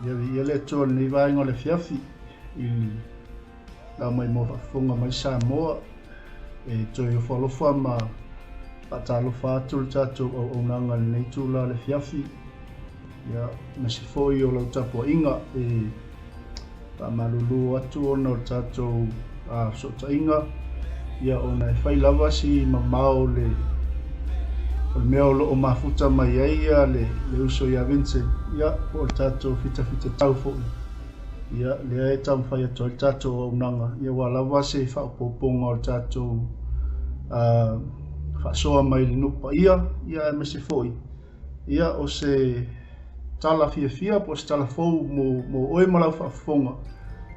Ia viia le Atua i lenei vaega o le afiafi i lau maimoa faafofoga mai Samoa e toe ofo alofa ma faatalofa atu le tatou auaunaga i lenei itula o le afiafi. Ia, aemaise foi o lau tapuaiga e faamalulu atu ona o le tatou fesootaiga, ia ona e fai lava si mamao o le o le mea o lo o mafuta mai ai ia le, le uso ia Vincent, ia po o le tatou fitafita tau foi, ia lea e taumafai atu ai le tatou auaunaga, ia ua lava se faaopoopoga o le tatou faasoa mai le nuu paia, ia aemaise foi Ia, o se tala fiafia po o se tala fou mo, mo oe ma lau faafofoga,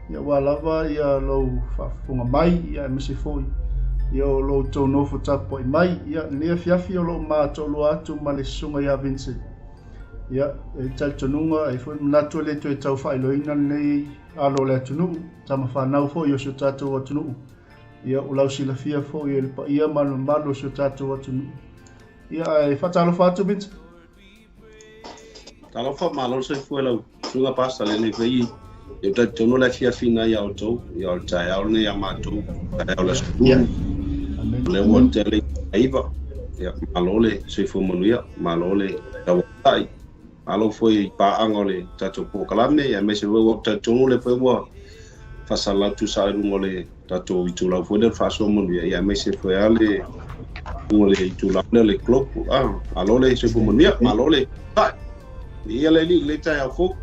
ia aua lava ia lou faafofoga mai, ia aemaise foi ia o lo outou nofo tapuai mai. Ia, lenei afiafi o lo o ma toalua atu ma le susuga ia Vincent. Ia, e i ai le talitonuga, e i ai foi le manatu e le toe tau faailoaina lenei alo o le atunuu, tama fanau foi o si o tatou atunuu. Ia, o lau silafia foi e le paia ma le mamalu o si o tatou atunuu. Ia, ae faatalofa atu, Vince. Talofa, malo le soifua i lau susuga Pastor lenei foi ia talitonu le afiafi na ia outou, ia o le taeao lenei ia matou, taeao le aso Lua. O lea ua tele i 9. Ia, malo le soifua manuia, malo le tauatai. Malo foi i paaga o le tatou polokalame, aemaise foi ua talitonu lea foi ua faasala atu sa i luga o le tatou itulau foi lea o le faasoa manuia, ia aemaise foi lava le luga o le itulau lea o le Globe. Ah, malo le soifua manuia, malo le tai. Ia le alii i lenei taeao fou.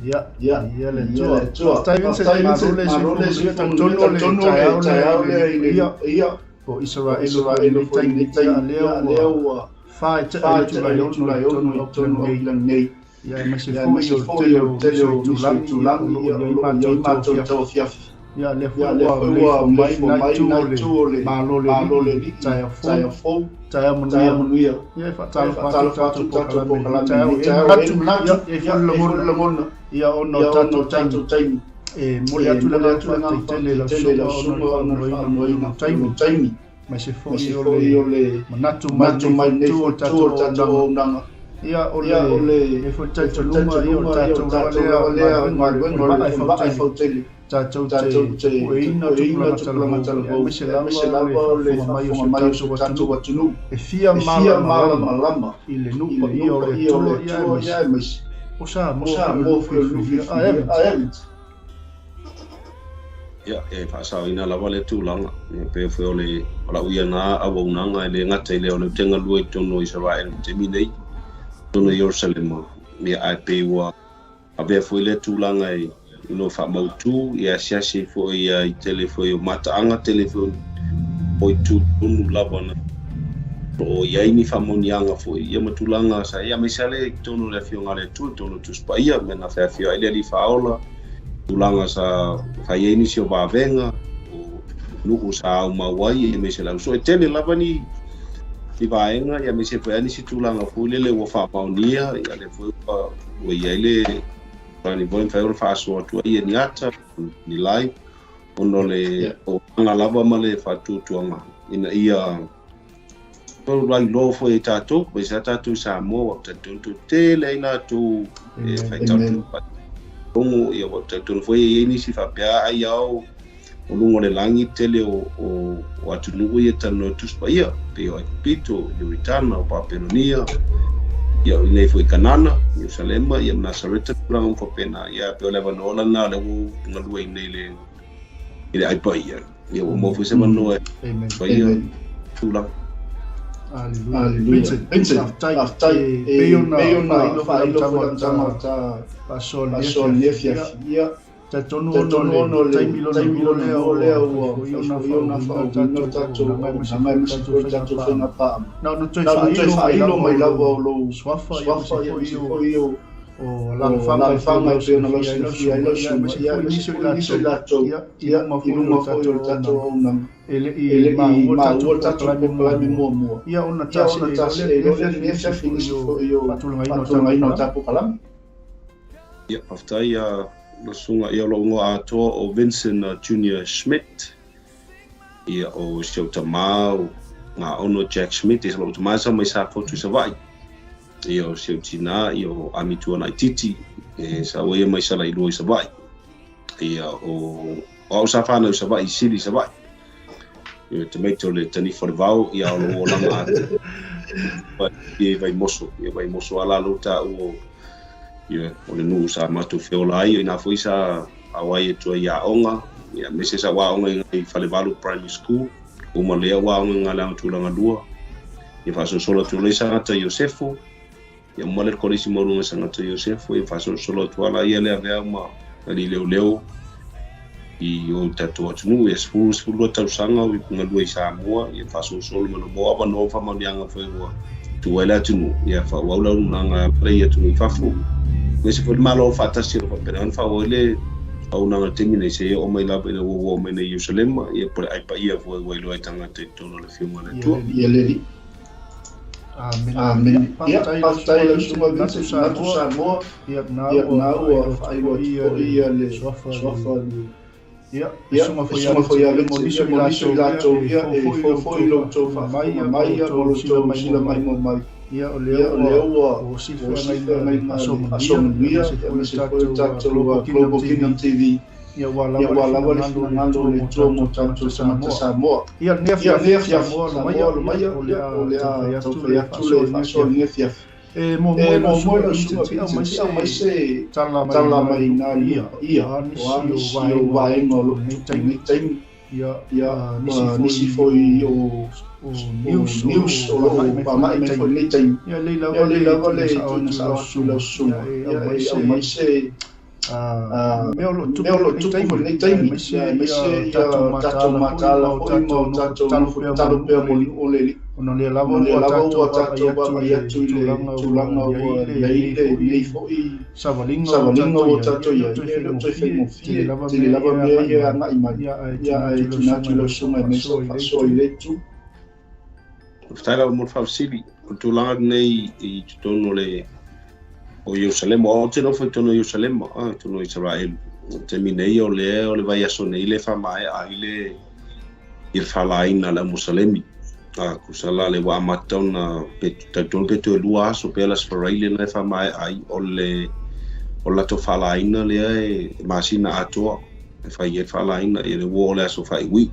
Ia, ia, ia le Atua. Faafetai Vincent, malo le soifua manuia, talitonu o le taeao lea i le paia o Isaraelu foi i lenei taimi, ia lea ua fa e tea i le itula e 6 i totonu o Auckland nei. Ia aemaise foi o le tele o nisi o itulagi o lo o i ai matou tauafiafi. Ia lea foi ua maleifua mai lena itu o le Malo o le Alii, taeao fou, taeao manuia. Ia e faatalofa atu tatou polokalame i lenei taeao. E manatu, ia e i ai foi le lagona, ia ona o tatou taimi. E momoli atu le agaga faafetai tele i lau susuga ona o le faamaloina o lou taimi. Aemaise foi o le manatu mai lenei foi itu o le tatou auaunaga. Ia, o le foi talitonuga, ia o le tatou lava lea galuega, o le vaa e fautele, tatou te pueina tupulaga talavou, aemaise lava o le faafofoga mai o si o tatou atunuu e fia malamalama i le nuu paia o le Atua, ia aemaise o Samoa foi o le lufilufilia. A Evans. Ia, e faasaoina lava lea tulaga. Ia, pei foi o le o lau ia na auaunaga e le gata i lea o lea ou te galue i totonu o Isaraelu i le taimi nei, totonu o Ierusalema, ia ae pei ua avea foi lea tulaga e you know, faamautu, ia asiasi ai foi ia i tele foi o mataaga, tele foi o itu tonu lava na o lo o i ai ni faamanuiaga foi, ia ma tulaga sa i ai, aemaise lava le i totonu o le Afioga a le Atua, i totonu o Tusi Paia, mea na feafioai ai le Alii Faaola, tulaga sa fai ai nisi o vavega, o nuu sa aumau ai, aemaise le auso. E tele lava ni ni vaega, ia aemaise foi lava nisi tulaga foi lele ua faamaonia, ia lea foi ua, ua i ai le lani foi e mafai ona faasoa atu ai ia ni ata, ni live, ona o le auaunaga lava ma le faatuatuaga ina ia lailoa foi e tatou, aemaise lava tatou i Samoa, ua talitonu toatele ai latou e faitau logo, ia ua talitonu foi e i ai nisi faapea ai ao o luga o le lagi tele o, o, o atunuu ia talanoa i Tusi Paia, pei o Aikupito, Ioritana, o Papelonia, ia o inei foi i Kanana, Ierusalema, ia ma Nasareta, tulaga uma faapena. Ia pei o le avanoa lena lea ua ou galue ai nei i le i le ai paia. Ia ua maua foi se avanoa e faia tulaga. Aleluia. Vincent, faafetai. E pei ona faailoa foi lau tama ta faasoa i lenei afiafi. Ia, talitonu ona o le taimi lona lua lea ua fai foi ona faauuina le tatou auaunaga aemaise foi le tatou faiga paaga. Na ona toe faailoa mai lava o lou suafa aemaise foi o o alaalafaga e pei ona lausilafia ai lau susuga, ia aemaise foi nisi o i latou ia, i luga foi o le tatou auaunaga e le i maua le tatou polokalame muamua, ia ona tasi loa lea i lenei afiafi i nisi foi o faatulagaina o le tatou polokalame. Ia, faafetai lau susuga. Ia, o lou igoa atoa o Vincent Junior Schmidt. Ia, o si ou tama o Gaono Jack Schmidt, ia lou tama sa mai Safotu i Savaii. Ia o si au tinā, ia o Amitua Naititi, e sa ua ia mai sala i lua i Savaii. Ia o au sa whanau Savaii, sili Savaii. Ia te meito le tanifa le vao, ia o lo o langa atu. Ia vai moso, ia vai moso ala lo ta o ia o le nuu sa mātou feola ai, ina foi sa awai e tua ia onga, ia mese sa wa onga i Falevalu Primary School, uma lea wa onga ngā leanga tūlanga lua. Ia whaasosolo atu le sangata Iosefo, ia uma le kolisi maurunga sangata Iosefo, ia whaasosolo atu ala ia lea vea ma ali leo leo i o tatou atunuu, ia 12 tausaga o ngalua i Samoa, ia whaasosolo mana mo apa no whamanianga foi ua tuai le atunuu, ia wha lau nanga le ia tunu i fafu. Mese foi malo whaatasi ro whapena ona wha le au nanga temi nei se o mai lava ina ua mai nei Yerusalema, ia pole ai pa ia foi ua iloa i tangata i tōna le whiunga le tua. Ia leli. Amen. Amen. Ia, patai lau sunga Vincent, Natu Samoa. Ia, na ua whaiwa ia le suafa le. Ia, sunga foi ia Vincent, mo niso i latou ia, e fofo i lo tou whaafuma mai, ia mo lo tou sila mai mo mai. Ia, o lea ua o sifa ngai ngā aso manuia, ia me se foi tatou Global Kingdom TV. Ia ua lava le finagalo le tua mo tatou tagata Samoa. Ia lenei afiafi Samoa lumaia, o lea taufai atu le faasoa lenei afiafi. E muamua lau susuga Vincent, au mai se tala mai nā ia, o a nisi o vaega o lo tupu nei taimi. Ia, nisi foi o news o lo agai mai foi nei taimi. Ia lei lava le tuina sao atu lau susuga. Ia, e au mai se mea o lo tupu foi nei taimi, aemaise ia tatou mataala foi ma o tatou nofo tatalo pea mo le nuu o le Alii. Ona lea lava ua tatou vaavaai atu i le tulaga ua i ai lenei foi savaliga ua tatou i ai, e le o toe faigofie, tele lava mea ia agai mai. Ia, ae tuuina atu i lau susuga e mai faasoa i le itu. Faafetai lava mo le faafesili. O le tulaga lenei i totonu o le o Ierusalema, o te nofo i totonu o Ierusalema, i totonu o Israel. O le taimi nei o lea o le vaiaso nei le whamae ai le i le whalaina le Musalemi. Kusala le wa amata ona pe tautonu pe toe lua aso pe la sfaraile na e whamae ai o le o lato whalaina lea e masina atoa. E whai e whalaina i le ua o le aso whai ui.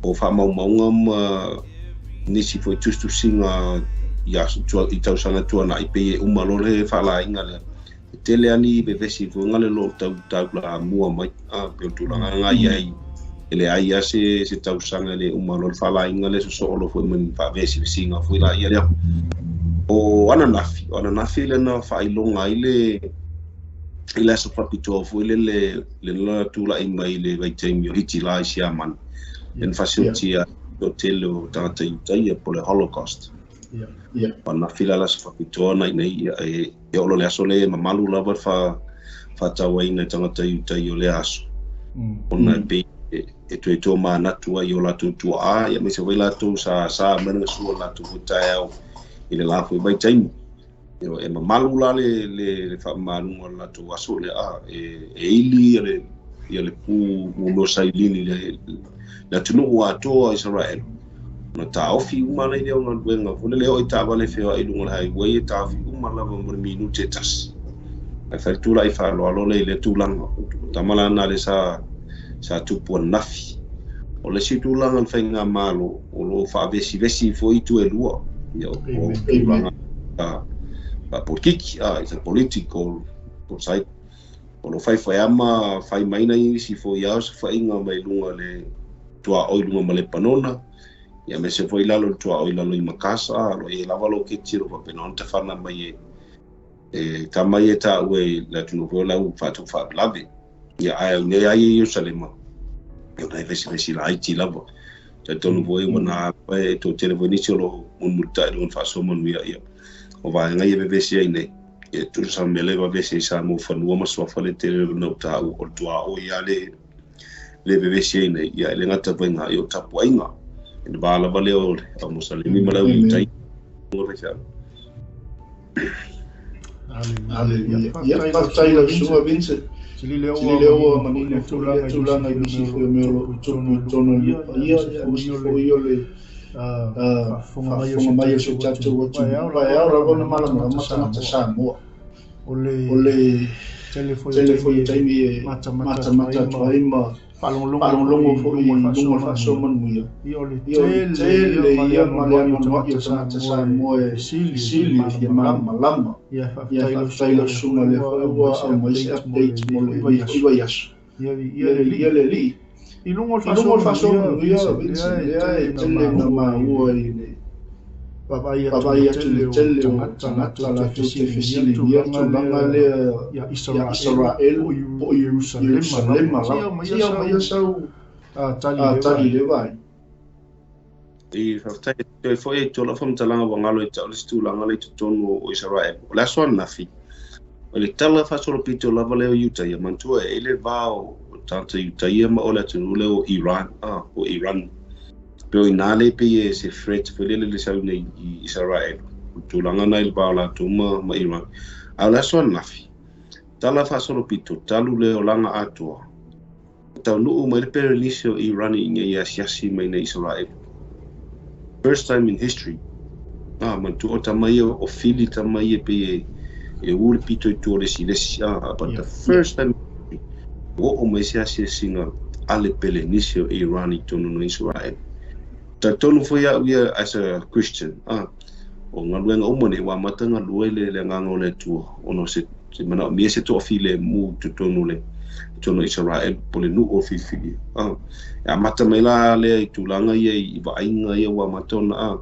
O whamaumaunga ma nisi foi tustusinga i tausanga tua na i pe e umalo le whalainga lea. E tele ani vevesi foi ngale lo tau tau la mua mai. Pe o tulaga ngā iai. E le ai a se tausanga le umalo le whalainga le so olo foi mani whavesi vesinga foi la ia lea. O ananafi le na whailonga i le i le aso whapitoa foi le le la tula i mai le vaitaimi o hiti la i siamani. En fasiltia o tele o tangata i utaia po le Holocaust. Pana fila la aso whapitoa nei nei e olo le aso le mamalu lava whatawaina tangata i utaia o le aso. Ona e pe e toe tō mānatua i o lātou tua a, ia me se wai lātou sa mana sua lātou hutae au i le lāfo i mai taimi. E mamalu la le whaamanuga o lātou aso le a, e ili ia le pū mo sailini le atunuu atoa Israel. Na tāofi uma nei leo ngā luenga, fole leo i tāwale whewa i lunga le highway e tāofi uma lava mo le minute tasi. Ai whai tūla i whaaloalo le i le tūlanga. Tamala nā le sa tupu nafi. O le si tūlanga le whainga malo, o lo whaavesi vesi fo i tu e lua. Ia o tūlanga politiki, it's a political site. O lo whai whai ama, whai maina i si fo i au sa whainga mai lunga le tua oi lunga ma le panona. Ia me se foi lalo tua oi lalo i makasa, lo e lava lo ke tiro whapena on te whana mai e ta mai e ta ue la tunu fo lau whatu whaapelave. Ia ai nei ai e Yerusalema. Ia nai vesi vesi la aiti lava. Tai tonu foi wana e tō tele foi nisi o lo munmuta e lunga whaasoma manuia ia. O vaenga ia vevesi ai nei. Ia tū sa mele va vesi i sa mō whanua masua whale tele nau tā u o tua o ia le vevesi ai nei. Ia ele ngata vainga i o tapu ainga. E ne wā lava leo o Musalemi ma lau i tai. Hallelujah. Ia, faafetai lau susuga Vincent. Sili lea ua manino tulaga i nisi foi o mea o lo o tupu i totonu o le paia, aemaise foi o le Faafofoga mai o si o tatou atunuu, aua e ao lava ona malamalama tagata Samoa. O le tele foi o taimi e matamata atu ai ma faalogologo foi i luga o le faasoa manuia. O le tele ia ma le anoanoai o tagata Samoa e fesili e fia malamalama. Ia faafetai lau susuga lea foi ua aumai se update mo lenei vaiaso. Ia le alii. I luga o le faasoa manuia, Vincent, lea e tele ina maua i le vaavaai atu i le tele o tagata latou te fesiligia tulaga lea ia Isaraelu po o Ierusalema lava. Se i aumaia sau tali i lea vaega. I faafetai toe foi e tō lau faamatalaga ua galo i tau le isi tulaga lea i totonu o Isaraelu. O le aso ananafi, o le tala faasolopito lava lea o Iutaia, manatua e i le va o tagata Iutaia ma o le atunuu lea o Iran, o Iran. Pe o ina le pei e se threat foi lele le sau nei i Isaraelu. O le tulaga na i le va o latou ma Iran. A o le aso ananafi, tala faasolopito, talu le olaga atoa, taunuu mai le Perenisi o Iran ina ia asiasi mai nei Isaraelu. First time in history. Manatua o tama ia o fili tama ia pei e u le pito i tua o le isi le isi. But the first time ua oo mai se asiasiga a le Pelenisi o Iran i totonu o Isaraelu. Talitonu foi au ia as a Christian, o galuega uma nei ua amata galue le agaga o le Atua ona o se manaomia se toafilemu i totonu o le totonu o Isaraelu po o le nuu o filifilia. E amata mai la lea i tulaga ia i vaaiga ia ua amata ona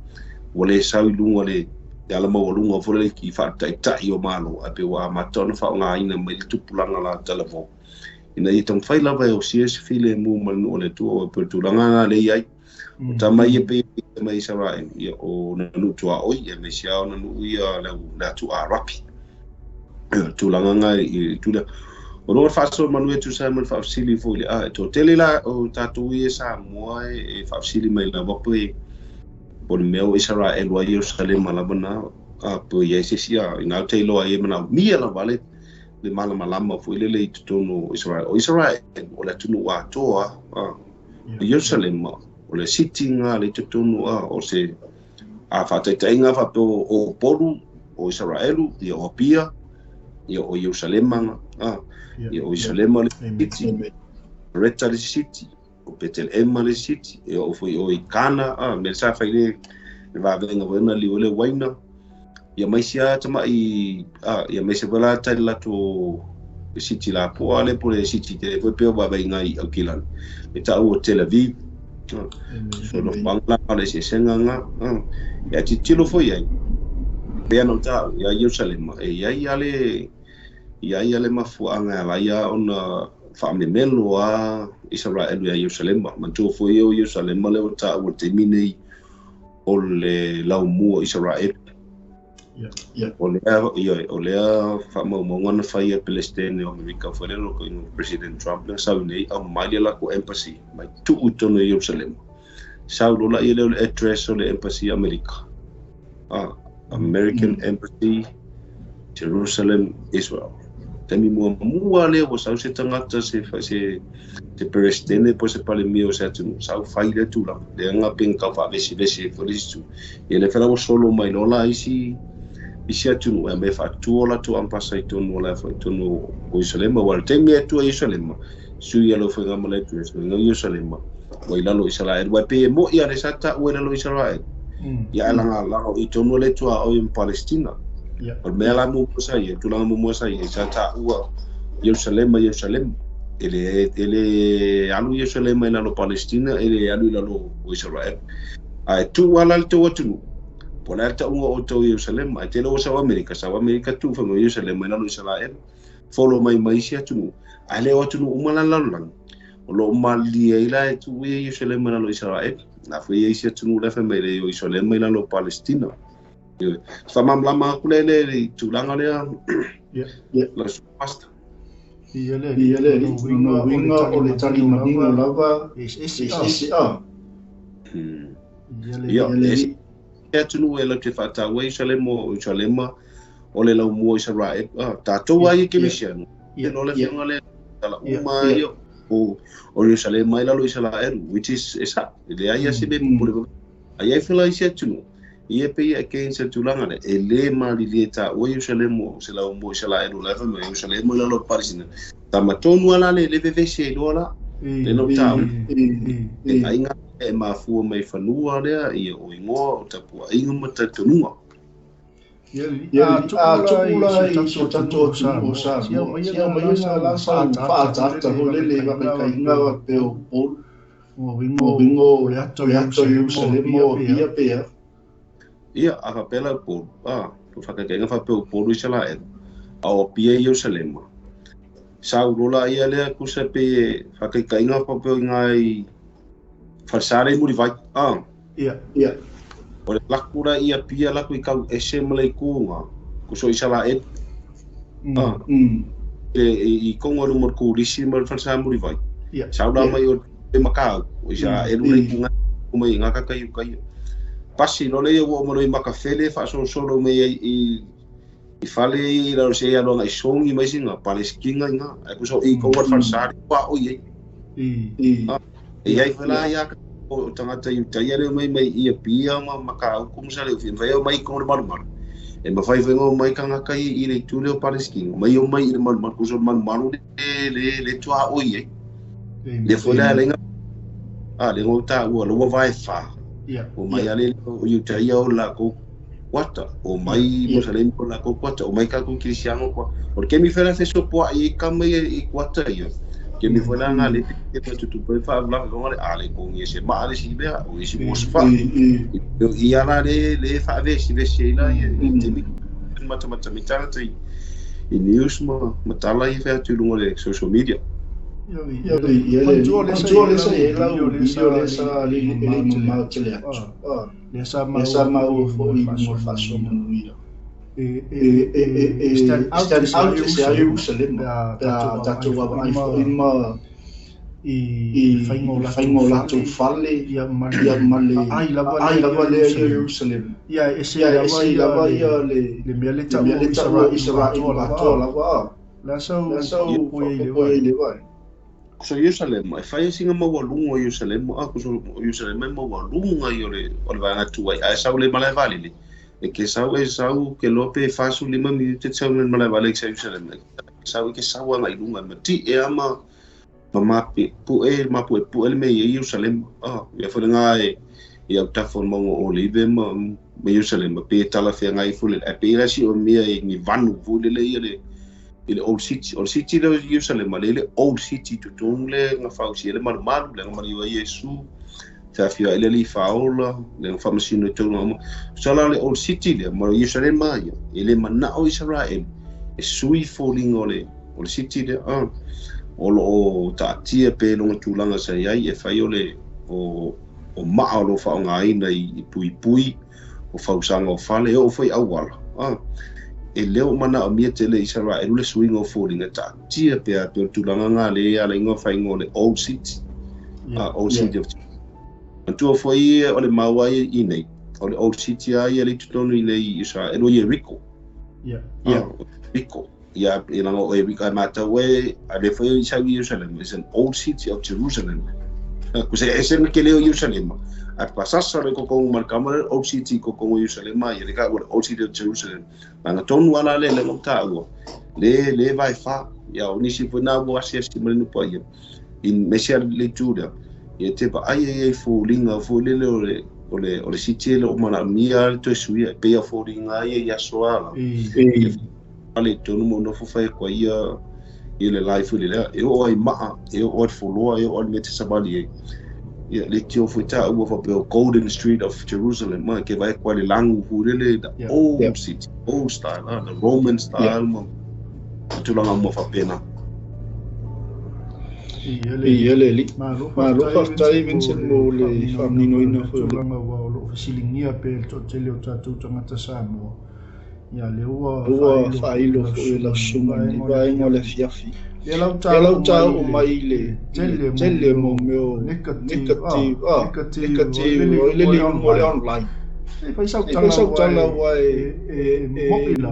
ua le sau i luga le ala maualuga foi lele i faataitai o Malo, ae pe ua amata ona faaaogaina mai le tupulaga la talavou ina ia taumafai lava e osia se filemu ma le nuu o le Atua. O pe tulaga na le i ai. O tama ia pe mai Isaraelu, ia o na nuu tuaoi, ia me sia o na nuu ia le atu Arapi. Tulaga nga i tula. O loa faasoa manuia tusa ma le faafesili foi le e toatele la o tatou ia Samoa e faafesili mai lava pe po le mea o Isaraelu ai Ierusalema lava na po i ai se isi ina te iloa ai e manaomia lava le malamalama foi lele i totonu o Israel. O Israel o le atunuu atoa, o Ierusalema o le city nga le totonu o se faataitaiga faapea o Upolu o Israelu, ia o Apia, ia o Ierusalema, ia o Ierusalema le city, Reta le city, o Betelehema le city, ia o foi o i Kana, me sa fai le vavenga wena li o le waina, ia mai sia tamai, ia mai se wala tai lato city la po ale po le city te foi pe o vavenga i Aukilani. E tau o Tel Aviv, so no pangla le se senga nga, ia titilo foi ai. Pe ana tau ia Ierusalema, e ia ia le ia ia le mafuaga la ia ona faamemelo a Israel ia Ierusalema. Manatua foi o Ierusalema le o tau o taimi nei o le laumua o Israel. O lea ia o lea faamaumauga na fai e Palestine o Amerika foi le loko i President Trump le sau nei au mai le lako embassy mai tuu tonu i Ierusalema. Sau lola ia le address o le embassy Amerika. American Embassy Jerusalem, Israel. Taimi mua mua lea ua sau se tagata se Palestine po se Palemia o se atunuu sau fai le tulaga. Lea nga penga kau faavesivesi foi le isi tu. Ia le fela ua solo mai lola isi atunuu e me faatua latou ampasa i tonu o la foi tonu o Ierusalema. Ua le taimi e atua Ierusalema, sui ia lau faiga ma le address o Ierusalema ua i lalo Israel. Ua pe mo ia le sa taua i lalo Israel. Ia langa langa i tonu le tua o i Palestina. O le mea la muamua sa ia, tulaga muamua sa ia, sa taua Ierusalema, Ierusalema. E le alu Ierusalema i lalo Palestina, e le alu i lalo o Israel. Ae tuu ala le tou atunuu, po o le a le tauga o outou Ierusalema. Ae tele ua sau Amerika, sau Amerika tuu fai mai Ierusalema i lalo Israel. Follow mai mai isi atunuu. Ae le o atunuu uma la lalolagi. O loo malilie ai la e tuu ia Ierusalema i lalo Israel. Na foi ia isi atunuu la fai mai le o Ierusalema i lalo Palestina. Faamalamalama aku le le tulaga lea. La pasta. Ia le uiga o le tali manino lava e ese. Ia e atunuu e lau te faataua Ierusalema o Ierusalema o le laumua Israel. Tatou ai e kerisiano. Ia no le faiga le tala uma ia o Ierusalema i lalo Israel, which is esa. Le ai se me pule. Ai ai fela isi atunuu ia pe ia ke se tulaga le e le malilie taua Ierusalemu o se lau mo Isaraelu la fa mai Ierusalemu la lo Palestina tamatonu ala le le vevesi ai loa la le no tau e aiga e mafua mai fanua lea ia o igoa o tapuaiga ma talitonuga. Ia a tupu la i si o tatou atunuu o Samoa, sia mai ia la sa faaataata foi lele i faakaikaiga faapea o Upolu, o uiga o le ata o Ierusalemu o Apia pea. Ia, a faapea la Upolu, a, o faakaikaiga faapea o Upolu Isaraelu, a o Apia i Ierusalema. Sau lola ia lea kusa pe faakaikaiga faapea i ngai falesale i Mulivai, a. Ia. Ia. O le laku la ia pia laku i kau ese ma le ikuga, kuso Isaraelu. A. E i konga lu mo kulisi ma le falesa Mulivai. Ia. Sau la mai o e makau, o Isaraelu le ikuga mai ngā kakai ukai. Pasi lo le ia ua o makafele faasolosolo mai ai i fale i la se ia longa i songi mai singa Palestina inga ai kuso i konga falesa wa o i. E ai fela ia o tangata i tai le mai mai i pia ma makau kumu sa le fi vai o mai konga malu malu. E ma fai fai mai kanga kai i le tule o Palestina mai o mai i le malu malu kuso malu malu le le tua o i. Le fola le nga a le ngota ua lo vai fa. Ia. O mai ale o Iutaia o la ko kwata o mai Jerusalem o la ko kwata o mai ka ko Cristiano ko o ke mi fela se so po i ka mai i kwata ia ke mi fela nga le te tu tu pe fa la ko le ale ko ngi se ma ale si bea o si mo fa i ala le le fa ve si ve si la i te mi mata mata mi tala te i news ma matala i fa tu lunga le social media. Ia, ia, mantua le sa e lau video le sa le le mamao tele atu. Le sa mau foi mo faasoa manuia. E stand out se a Ierusalemu, pe a tatou vaavaai foi ma i faiga o latou fale, ia ma le aai lava lea i Ierusalemu. Ia e ese lava ia le mea le taua o Isaraelu atoa lava. La sau faapopoe ai le vai. So Ierusalemu, e fai singa maualuga o Ierusalemu, a kuso Ierusalemu e maualuga i o le vaega tuai, ae sau le malaevale le. E ke sau e sau ke loa pe 45 minute te sau le malaevale i sa Ierusalemu. Sau i ke sau anga i lunga, ma ti e ama ma mape pu'e ma pu'e pu'e le mea i Ierusalemu. A, ia fo le ngā e i au tafa o le maunga o Olive ma Ierusalemu, pe tala whea ngai fo le, a pe ira si o mea e ni vanu fo le le ia le i le Old City. O le City le Jerusalem, le le Old City totonu le nga fausi le malu malu le nga maliu ai Iesu, feafioai le alii faaola, le nga faamasino i tauga uma. Sala le Old City le, ma Jerusalem ia, e le manao Israel, e sui foliga o le City le, o loo taatia pe longa tulaga sa iai, e fai o le o maa o lo faaaogāina i puipui, o fausaga o fale, e oo foi auala. E leo mana o mia tele Israel le suiga o foliga taatia pea pe o le tulaga ga le alaiga o faiga o le Old City. Old City of Matua foi o le mau ai i nei, o le Old City ai le totonu i nei Israel o Jericho. Ia. Jericho. Ia e langa o Jericho ai mātau e a le foi i sau Jerusalem, is an Old City of Jerusalem. Ku se ese me ke leo Jerusalem. A pasasa le kokongo markamara Old City kokongo Jerusalem ia le ka Old City of Jerusalem. Langa tonu ala le le ngota le le vai fa ia o nisi foi na ua asi asi male nupa ia. I mesia le tuda. Ia te pa ai ai foliga fo le le o le city le o mana mia le toe suia pe ia foliga ia ia soala. Ale tonu mo no fo fai ko ia i le life le lea e o ai maa e o ai foloa e o ai mete sabali e. Ia le tio foi ta ua fa pe Golden Street of Jerusalem ma ke vai kwa le langu hu le the old city old style the Roman style ma tulaga mo fa pena. Ia le li. Malo faafetai Vincent mo le faamaninoina foi o le tulaga ua o loo fesiligia pe le toatele o tatou tagata Samoa. Ia le ua faailo foi e lau susuga i vaega o le afiafi. Ia lau tau o mai le tele mo mea o negative, negative, le le o le online. E fai sau tala ua e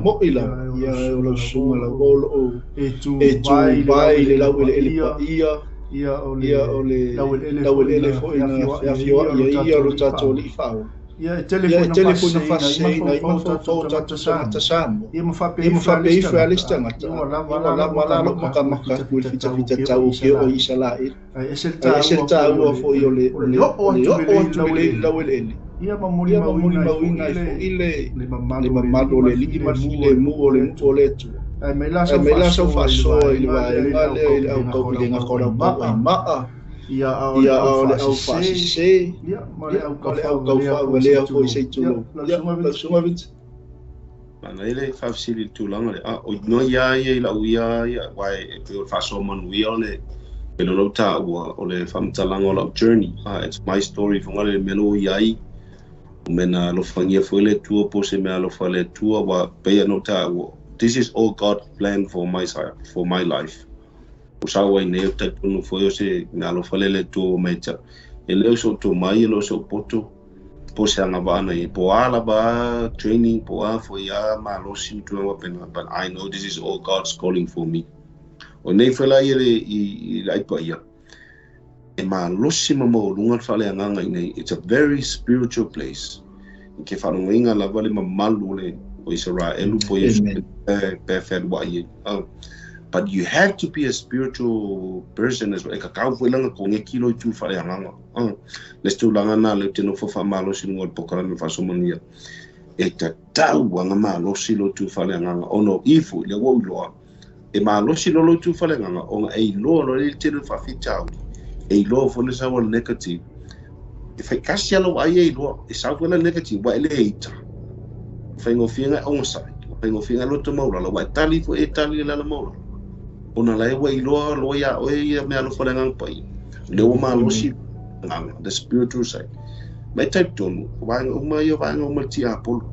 mo'i lava ia o lau susuga lava o loo e tu vai le laueleele paia ia o le laueleele foi na feafioai ia o lo tatou alii faaola. Ia e tele Ia foi e na tele foi na faasese faasese ina ina i i mafaufau mafaufau o o tatou tatou tagata tagata Samoa. Samoa. Ia ma faapea Ia ma ifo a le faapea isi ifo a le isi tagata, tagata, ia ua ia lava ua la lou lava la lou makamaka aku i le makamaka aku i le fitafita tau fitafita o ke tau o o ke o Isalaele. Isalaele. Ae ese le Ae ese le taua foi taua foi o le o le oo o le atu oo lelei i atu lelei i laueleele. le laueleele. Ia ma Ia ma molimauina ai foi molimauina ai foi le le mamalu o le mamalu Alii o ma le le Alii ma le filemu o le filemu nuu o o le le nuu o Atua. le Atua. Ae mai la Ae sau mai la sau faasoa i le faasoa i le vaega lea i le vaega lea i le aukauvilega aukauvilega kolauauaimaa, kolauauaimaa, ia a o le ia au a o le au faasese, faasese, ia ma le ia au ma le kaufaavalia foi sei aukaufaavalea foi tulou. sei Ia, tulou. lau Ia, susuga lau Vince. susuga Vince. Mana ele faafesili i le tulaga le a o inoa ia ia i lau ia ia uae e pei o le faasoa manuia o le e lo lau taua o le faamatalaga o lau journey. It's my story foga le mea lou i ai o mea na alofagia foi le Atua po o se mea alofa le Atua ua pei ona ou taua. This is all God plan for my for my life. O sau ai nei o talitonu foi o se mea alofa le le Atua ua mai ia te au. E le o se ou tomai e le o se ou poto po o se agavaa na i ai po o a lava training po o a foi a malosi ma tulaga faapena. But I know this is all God's calling for me. O nei foi la ia le i le aipaia e malosi ma maualuga le faaleagaga i nei. It's a very spiritual place. I ke faalogoina lava le mamalu o le o Isaraelu po Iesu Amen. pe fealuai ai. But you have to be a spiritual person as well. E kakau foi langa ko nge kilo i tu faaleagaga. Le se tulaga na le te nofo faamalosi luga o le pokalame faasomanuia. E tatau aga malosi lo tu faaleagaga ona o ifo i le ua uiloa. E malosi lo lo tu faaleagaga ona e iloa lo le tele faafitauli. E iloa foi le sau o le negative. E faikasi alo ai e iloa. E sau foi le negative wa e le ita. Whaingofianga e ongasai. Whaingofianga loto maulala. Wa e tali fo e tali le lala maulala. Ona lae ua iloa loa ia oe ia mea alofa le agaga paia. Le ua malosi agaga, the spiritual side. Mai talitonu, o vaega uma ia o vaega uma le tiapolo.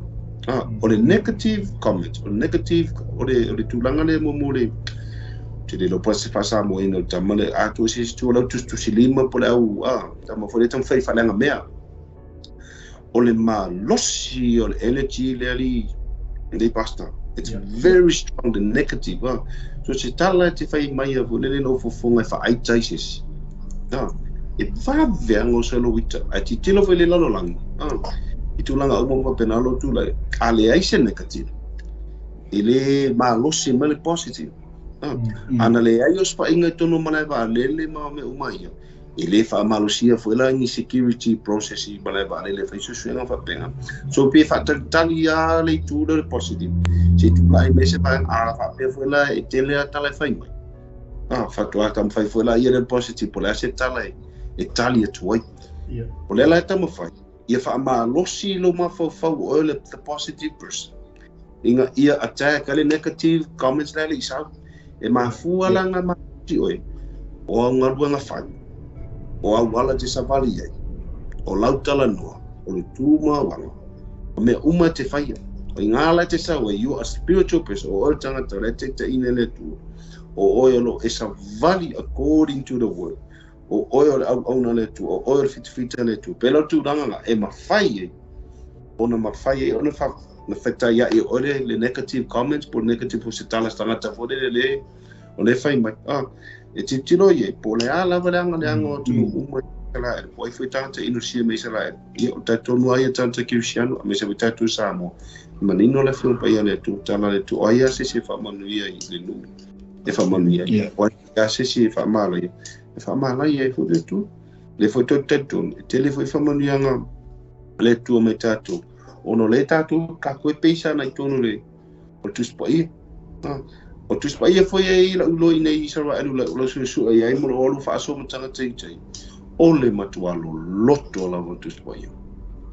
O le negative comment, o le negative, o le tulaga lea mo le te le lopa se faasamoaina o le tama le atoa se isi tua lau tusitusilima po le au tama foi le taumafai faaleaga mea. O le malosi o le energy lea li nei pastor. It's very strong, the negative. So se tala e te whai mai a fo lele no fofonga e whaaitai se isi. E vave anga o se lo ita. Ai ti tilo fo le lalo langi. I tūlanga uma ma pena lo tūlai. A le ai se negative. E le malosi ma le positive. Ana le ai o spainga i tono malae vaalele ma me uma ia. E le faamalosia foi la ni security process i malae vaalele fai suesuega faapenga. So pe faatalitali a le itu lea o le positive. Se tula'i mai se vaega a faapea foi la e tele a tala e fai mai. Faatoa taumafai foi la ia le positive po o le a se tala e tali atu ai. O lea la e taumafai ia faamalosi lou mafaufau o oe le the positive person. Ina ia attack ale negative comments la le isau. E mafua la nga malosi oe o au galuega fai. O au ala te savali ai. O lau talanoa. O le tu mauaga. O mea uma te whaia. O i ngā la te sau e, you are a spiritual person. O oe tangata le te te ine le tu. O oe o lo e savali according to the word. O oe o le au auna le tu. O oe o le fitafita le tu. Pela tūranga nga e mawhai e. Ona mawhai e. Ona na whaitai ia e oe le negative comments po negative po se tala tangata fo le le. O le whai mai. E titilo ie, po le a lava le anga le anga o tunu uma Israel, po ai foi tangata inusia me Israel. Ia o tātou noa ia tangata Kristiano, a me se tātou Samoa. Manino le whio pa ia le tu, tala le tu, o ai a se se whaamanuia i le nuu. E whaamanuia. O ai a se se whaamala ia. E whaamala ia e fo le tu. Le fo tau tau e tele fo i whaamanuianga le tua me tātou. Ono le tātou, ka koe peisa na i tonu le o tuspa ia. O tuspa ia foi e i la ulo i nei Israel la ulo su ai ai mo lo alu whaaso ma tangata i tai. O le matua lo loto la mo tuspa ia.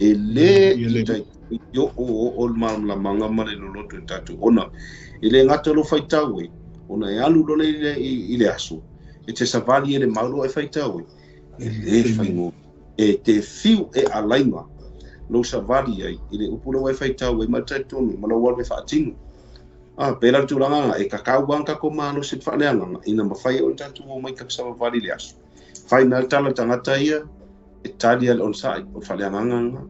E le i tai yo o o malamanga ma le loloto e tātou. Ona, e le ngata lo whaitau e. Ona e alu lo le i le aso. E te savali e le maulo e whaitau e. E le whaingo. E te whiu e alainga. Lo savali ai. I le upula e whaitau e matai tonu. Ma lo walu e whaatinu. Pera tūranga e kakau wang kako mālo se whaaleanga. Ina mawhai o tātou o mai kakasavali le aso. Whai mea tala tangata ia, e tali ale on sai, o whaaleanga.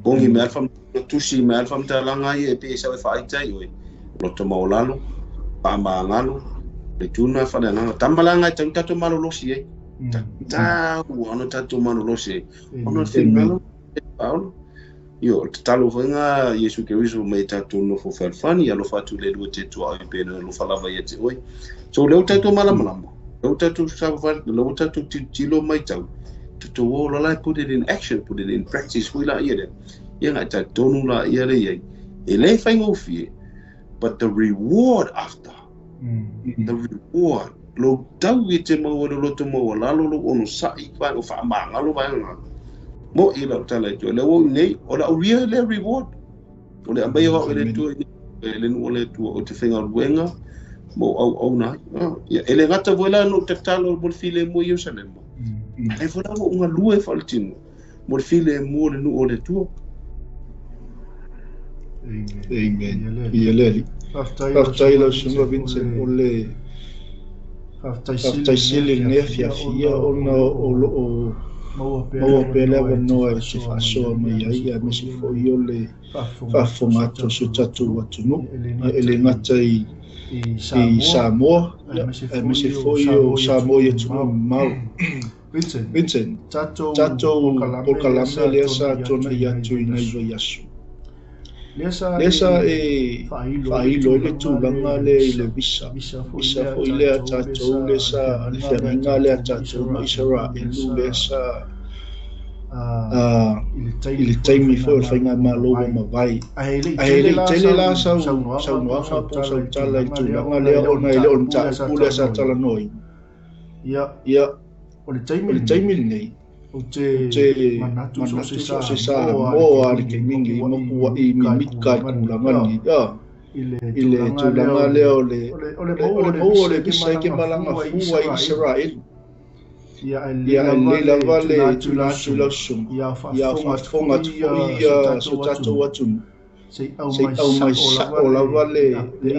Kongi mea alfa tusi mea alfa mtalanga ia e pe e sau e whaaitai oe. Loto maolalo, paamaangalo, le tuna whaaleanga. Tamalanga e tau tātou malolosi e. Tau ano tātou malolosi e. Ono whingalo, e paolo. Io, o le tatalo foi ngā Iesu Keriso mai tātou nofo whalwhani, alofa atu le lua te tua au pe alofa lava ia te oi. So leo tātou malamalama, leo tātou sawafari, leo tātou tilo mai tau. Tātou o lalai put it in action, put it in practice, hui la ia le. Ia ngai tā tonu la ia le iai. E le whaingofie, but the reward after, the reward, lo tau i te maua le loto maua lalo lo ono sa'i whai o whaamangalo vai ngā. Mo i lau tala i tua. Le o nei, o la uria le reward. O le ambai o le tua i le nua le tua o te whenga ruenga mo au au nai. Ia, e le ngata voi la no te talo mo le file mo Yerusalem. E voi la mo unga lue whaletino mo le file mo le nua o le tua. Amen. Ia le. Faafetai lau susuga Vincent o le faafetai sili lenei afiafia ona o loo maua pea le avanoa e se faasoa mai ai aemaise foi o le faafofoga atu o si o tatou atunuu e le gata i Samoa aemaise foi o Samoa i atunuu mamao. Vincent, tatou polokalame lea sa tuanai atu i nai vaiaso. Lea sa e faailo ai le tulaga lea i le visa. Visa foi lea tatou lea sa le feagaiga lea tatou ma Isaraelu lea sa i le taimi foi o le faigamalo ua mavae. Ae le i tele la sau saunoaga po o sau tala i le tulaga lea ona e le o le mataupu lea sa talanoaina. Ia, o le taimi lenei, ou te manatu so se Samoa le taimi lenei ma pua'i mimita i tulaga lenei. I le tulaga lea o le maua o le visa e ke malaga fua i Isaraelu. Ia e lelei lava le tuuina atu i lau susuga. Ia faafofoga atu foi si o tatou atunuu. Se i aumai sa'o lava le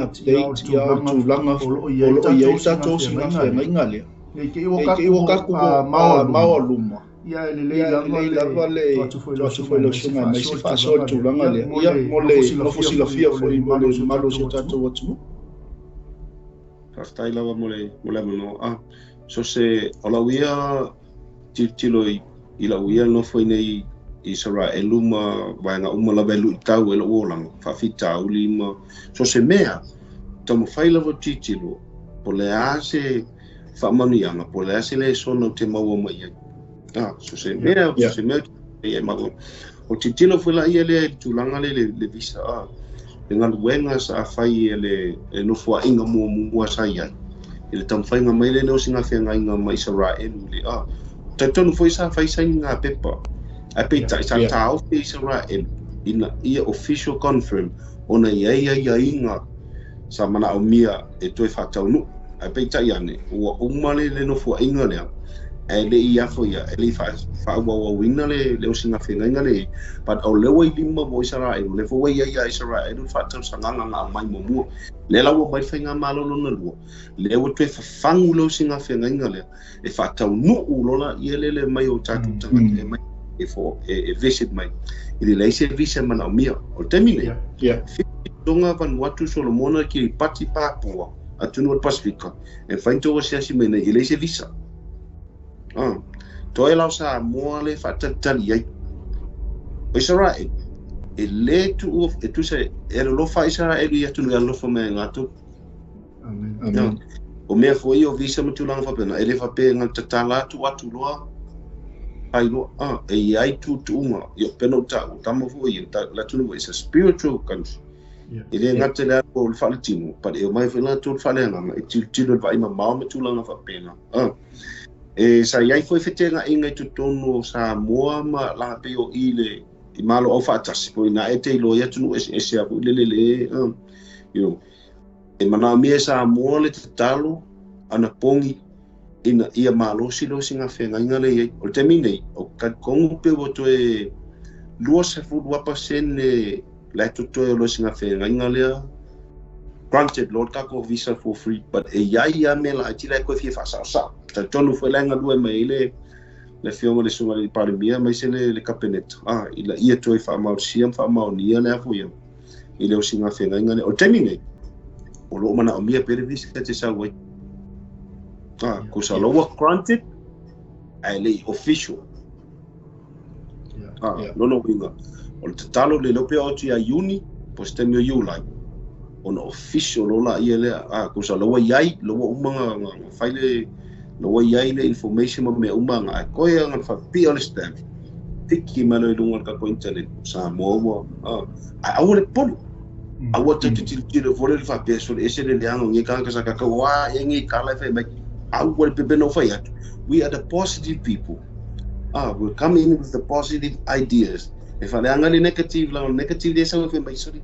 update ia o le tulaga o lo o i ai tatou sigafeagaiga lea. Nei te i ua kaku mao luma. Ia e lelei lava le atu foi lau susuga mai se faasoa le tulaga lea. Ia mo le nofo silafia foi mo le mamalu o si o tatou atunuu. Faafetai lava mo le avanoa. So se o lau ia tilotilo i lau ia nofo i nei Isaraelu ma vaega uma lava e luitau e lou olaga faafitauli ma so se mea taumafai lava tilotilo po le a se faamanuiaga po le a se lesona o te maua mai ai. So se mea, so se mea e maua. O tilotilo foi la ia lea i le tulaga lea le visa le galuega sa afai e le nofoaʻiga muamua sa i ai. I le taumafaiga mai lea o sigafeagaiga ma Isaraelu le talitonu foi sa fai saini ngā pepa. Ae peitai sa taofi Isaraelu ina ia official confirm ona i ai aiaiga sa manaomia e toe faataunuu. Ae peitai ane ua uma le nofoaʻiga lea ae le i afo ia e le i faaauauina le osigafeagaiga le but o lea ua i lima mo Isaraelu le foi ua i ai ia Isaraelu le faatausagaga na aumai muamua lea la ua mai faigamalo lona lua lea ua toe fafagu le osigafeagaiga lea e faataunuu lola ia lele mai o tatou tagata e mai e visit mai i le leai se visa manaomia o le taimi nei Tonga, Vanuatu, Solomona, Kiribati, Papua atunuu o le Pasifika e mafai ona outou asiasi mai nei e leai se visa. Toe lau Samoa le faatalitali ai. O Isaraelu e le tuua e tusa e alolofa Isaraelu i atunuu e alolofa mai ai latou. Amen. O mea foi o visa ma tulaga faapena e le faapea e tatala atu atu loa ai loa e i ai tuutuuga ia pena o ta'u tama foi ia le atunuu it's a spiritual country. E le gata le alu o le faaletino but e omai foi latou le faaleagaga e tilotilo le vaai mamao ma tulaga faapena. E sa iai foi fetegaʻiga i totonu o Samoa ma laga pei o i le i malo au faatasi po ina e te iloa i atunuu eseese a foi le lele you know, e manaomia e Samoa le tatalo ana pogi ina ia malosi le osigafeagaiga le iai. O le taimi nei o talitonu pe ua toe 20% la e totoe o le osigafeagaiga lea. Granted, Lord kako visa for free, but e iai ia mea laiti la e koe fia faasaosao. Talitonu foi la e galue mai ai le afioga le susuga i le Palemia aemaise le kapeneta. Ina ia toe faamalosia ma faamaonia le afo ia i le osigafeagaiga lea. O le taimi nei, o loo manaomia pea le visa te sau ai. Ko sa loa granted, ae le i official. Lona uiga. O le tatalo le leo pea o atu ia Iuni, po se taimi o Iulai, ona official loa laia lea, kusa o la ua i ai, la ua uma ona fai le, la ua i ai le information ma mea uma aga, ae koe aga le faapipii o le stamp, tiki mai loa i luga o le tatou internet, o Samoa ua, ae aua le popole. Aua tatou te tilotilo foi lele faapea sole ese le leaga o nei tagata sa tatou a e nei tala e fai mai. Aua le pepe na ou fai atu. We are the positive people. We're coming in with the positive ideas. E faaleaga le negative la o le negative lea sau e fai mai sole.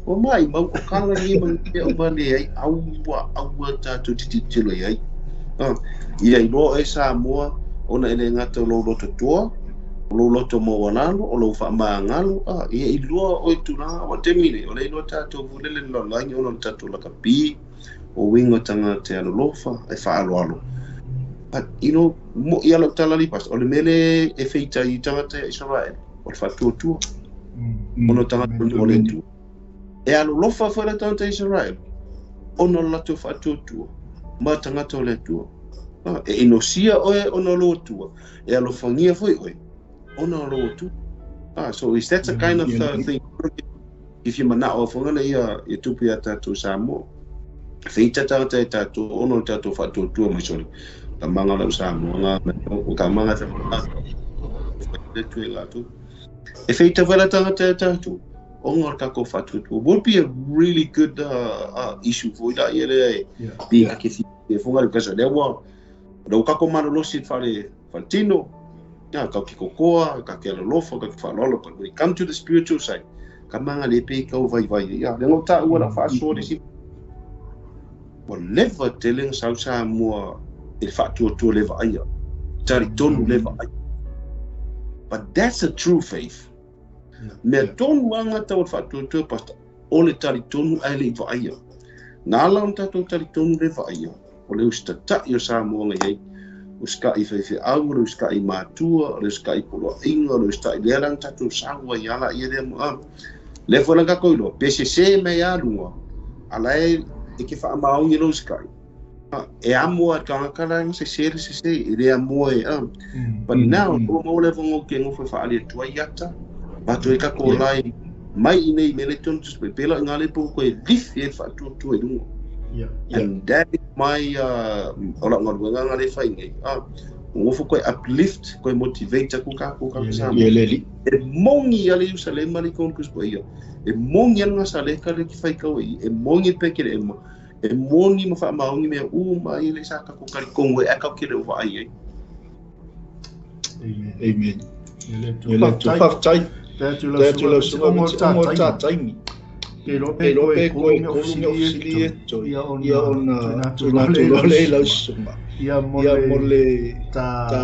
O mai mau ko kala ni ma ni o ma le ai aua aua tatou te tilotilo i ai. Ia iloa e Samoa ona e le gata o lou loto toa, o lou loto maualalo, o lou faamagalo, ia iloa oe tulaga, aua taimi nei, o lea iloa tatou fulele le lalolagi ona o le tatou lakapi, o uiga o tagata e alolofa, e faaaloalo. But, you know, mo'i lava lau tala alii pastor, o le mea lea e feita ai i tagata ia Isaraelu, o le faatuatua, ona o tagata o le Atua. E alolofa foi le tagata Isaraelu, ona o le latou faatuatua ma tagata o le Atua. E inosia oe ona o lou Atua, e alofagia foi oe ona o lou Atua. So is that a kind of thing if you mana'o ai foi ia ia tupu iā tatou Samoa. Feita tagata e tatou ona o le tatou faatuatua mai sole. Ka manga lau Samoa nga o ka manga te le tu e latou. E feita foi la tagata e tatou ona o le tatou faatuatua. Would be a really good issue foi la ia lea e be ake fi e fonga le because lea ua lea ua kako malolosi fale faletino ia kau ke kokoa ka ke alolofa ka ke faaaloalo, but when it come to the spiritual side ka manga le pe kau vaivai ia lea ngau taua la faasoa le isi ua leva tele na sau Samoa i le faatuatua le vaaia talitonu le vaaia, but that's a true faith. Mea tonu lava gata o le faatuatua pastor o le talitonu ae le i vaaia. Na ala ona tatou talitonu le vaaia, o le usitatai o Samoa na i ai, usitai faifeau, o le usitai matua, o le usitai poloaiga, o le usitai lea la na tatou sau ai ala ia lea ma lea foi la na tatou iloa, pe sese mai lava luga, a la e e ke faamaoni lou usitai. E amo a tagata la na sese le sese, e le amo e But now, ua maua le avanoa ke nofo e faali atu ai ata, matou e kako lai mai i nei mele tonu tus pe pela i ngā lepo koe lifi e whaatuatua i runga. And that is my o lau galuega nga le fai nei. Ngofo koe uplift, koe motivate aku kako kako Samoa. E mongi ale Ierusalema le kon kus ia. E mongi ale ngā saleka le ki whai kau e. E mongi pe ke le ema. E moni ma whaamaongi mea uma i le sa kako kari kongo e akau ke le o ai ai. Amen. Amen. Ia le Ia le Atua. Faafetai. Te atu Te atu lau susuga me te ongo o tā taimi. Ke iloa Ke iloa pe pe koe koe kolu kolu mea mea o o fesili fesili e e toi. toi. Ia Ia ona ona tuuina atu tuuina loa atu le loa lau le lau susuga. susuga. Ia mo Ia le mo le ta ta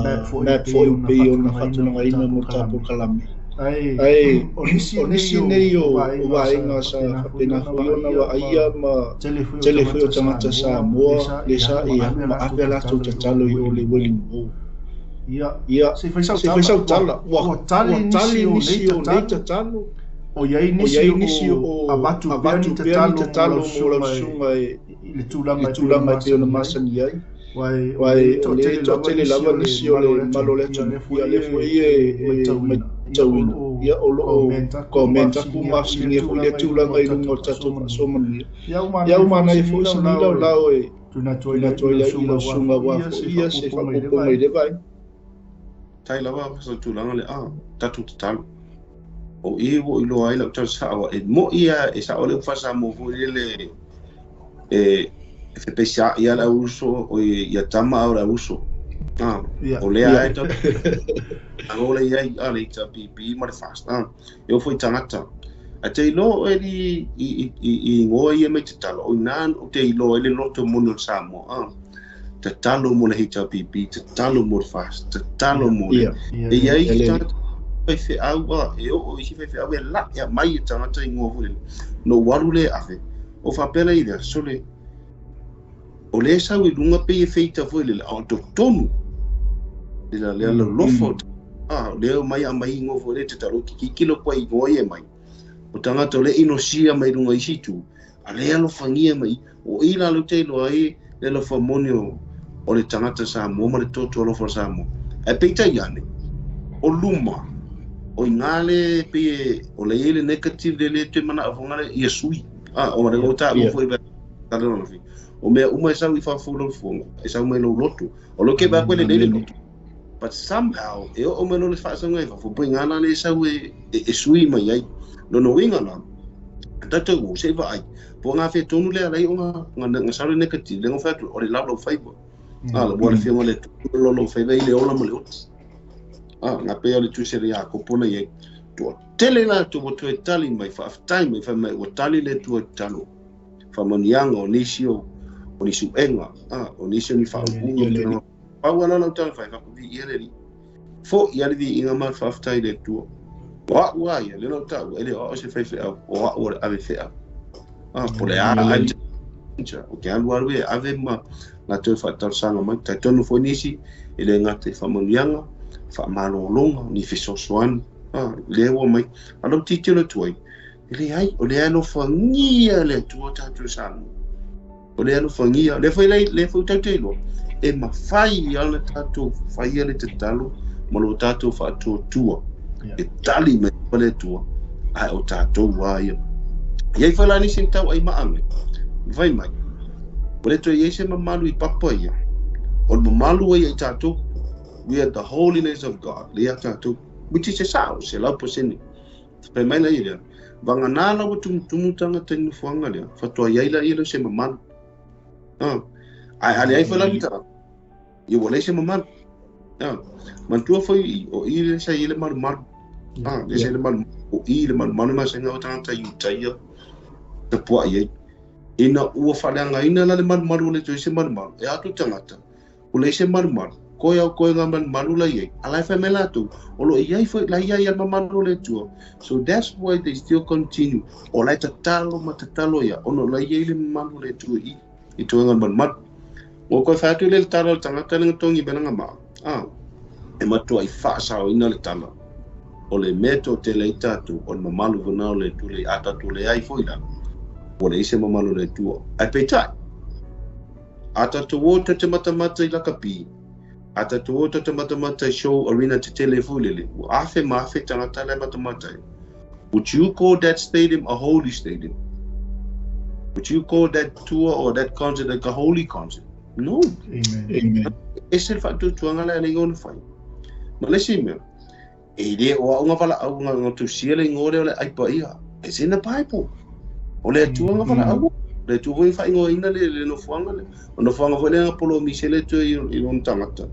map foi map pei foi ona pei ona faatulagaina mo faatulagaina tā mo tā polokalame. polokalame. Ae Ae o nisi o nei nisi o nei o o vaega o sa vaega sa faapena foi faapena ona foi ona vaaia ma vaaia ma tele foi o tele foi o tagata tagata Samoa le Samoa sa le i sa alu i ma alu ave a ma latou ave a latou tatalo i o tatalo le i o le Welling Welling Hall. Hall. Ia, Ia, se i fai sau se i fai tala, sau ua tala, ua ua tali ua nisi tali o nei nisi o nei tatalo, tatalo, o i ai o i nisi ai nisi o o avatu pea ni avatu pea ni tatalo mo tatalo lau mo lau susuga susuga e i le i tulaga le e pei ona tulaga e pei ona masani ai. masani ai. Aua o Aua le o le toatele lava toatele nisi lava o le nisi o malo le o le malo o atunuu, le ia atunuu, lea ia foi lea e foi e e e matauina. Ia o matauina. loo Ia o loo comment aku ma comment aku fesiligia ma foi lea fesiligia foi lea tulaga i luga tulaga o i luga tatou o faasoa tatou manuia. faasoa manuia. Ia ua Ia manaia ua foi manaia si foi lau si lao lau e lao e tuuina atu ai tuuina i atu ai lau i susuga lau aua susuga foi aua ia foi se ia se faaopoopoga i le faaopoopoga i vaega. le vaega. Tai lava sa tulaga le tatou tatalo. O i ua ou iloa ai lau tala sao e mo'i lava e sao le upu faa-Samoa foi lele e e fepeisia'i lava le auuso o ia tama a o le auuso. O lea lava e tau alo le i ai le HRPP ma le FAST. E oo foi i tagata. Ae te iloa oe i i i igoa ia mai tatalo, o ina ou te iloa ai le loto moni o le Samoa. Tatalo mo le HRPP, tatalo mo le FAST, tatalo mo le E i ai isi tagata faifeau, e oo isi faifeau e laʻi mai e tagata igoa foi lele. Na ou alu lea e ave, ou faapea lea i lea, sole, o lea e sau i luga pei e feita foi lele, a o totonu, le la lea alolofa o o lea e omai aumai igoa foi lele tatalo, ou te tilotilo atu ai i igoa ia e aumai. O tagata o lea e inosia mai luga i isi itu, a lea e alofagia mai i, o i la lea ou te iloa ai le alofa moni o le tagata Samoa ma le toto alofa o le Samoa. Ae peitai ane, o luma, O i le pe o le ile negative le le te mana o le ia sui. Ah, o le lota o foi ba tale no fi. O mea uma e sau i fafo lo fuanga. E sau mai lo loto. O lo ke ba ko le le loto. But somehow e o me lo le fa sau ngai fafo po ngana le sau e sui mai ai. No no winga la. Tata o se va ai. Po nga fe tonu le ala o nga nga sau le negative le ngo fa o le lau lo fai. Ah, le bola fi le lo lo fai le ola mo le oti. Ah, nga pe le tu se le a kopona ye. To tele la to mo toe tali mai fa time mai fa mai o tali le tu talo. Fa monianga o nisi o nisi enga. Ah, o nisi ni fa u pa wala la tali fa fa vi ia le. Fo ia le vi inga ma fa tai le tu. Wa wa ia le lo ta o le o se fa fa o wa o ave fa. Ah, po le a a o ke alu alu e ave ma la toe fa talosaga mai taitonu foi nisi e le gata i faamanuiaga faamalōlōga ni fesoasoani lea ua mai a lau titilo atu ai e leai o le alofagia le Atua tatou Samoa o le alofagia lea foi lea foi tatou te iloa e mafai ana tatou faia le tatalo ma lo tatou faatuatua e tali mai pa le Atua ae o tatou a ia iai foi la nisi tau ai maame vai mai o le toe iai se mamalu i papa ia o le mamalu ai ai tatou. We are the holiness of God le ia tatou which is a sao se lau pasene pe mai la ia vanga nā la wa tumutumu tangata i nufuanga lea fatoa iai la ia se mamalu ai ale ai fala ta ia ua lai se mamalu mantua foi o i le sa i le malu malu le sa i le malu o i le malu malu ma sa ngau tangata i utaia ta pua iai ina ua whaleangaina la le malu malu o le toi se malu malu e atu tangata o le se malu malu koe au koe ngā malu malu la iai a lai whai me lātou o lo iai foi la iai al mamalu le tua. So that's why they still continue o lai tatalo ma tatalo ia ono la iai le mamalu le tua i toi ngā malu malu o koe whai atu le tala o tangata le ngatongi benanga ma e matua i whaasao ina le tala o le meto te le tātou o le mamalu vana o le tua le a tātou le ai foi la o le ise mamalu le tua ai peitai a tātou o te matamata i lakapi a tātou o te matamata i show arena te tele foi lele o afe ma afe tangata le matamata. Would you call that stadium a holy stadium? Would you call that tour or that concert like a holy concert? No. Amen. Amen. E se whaatutuanga le ale ngona whai. Ma le se mea, e le o aunga wala au ngā tusia le ngore o le aipa ia. It's in the Bible. O le atuanga wala au. Le tua foi whai ngoa ina le nofuanga le. O nofuanga foi le ngā polo mise le tua i lona tangata.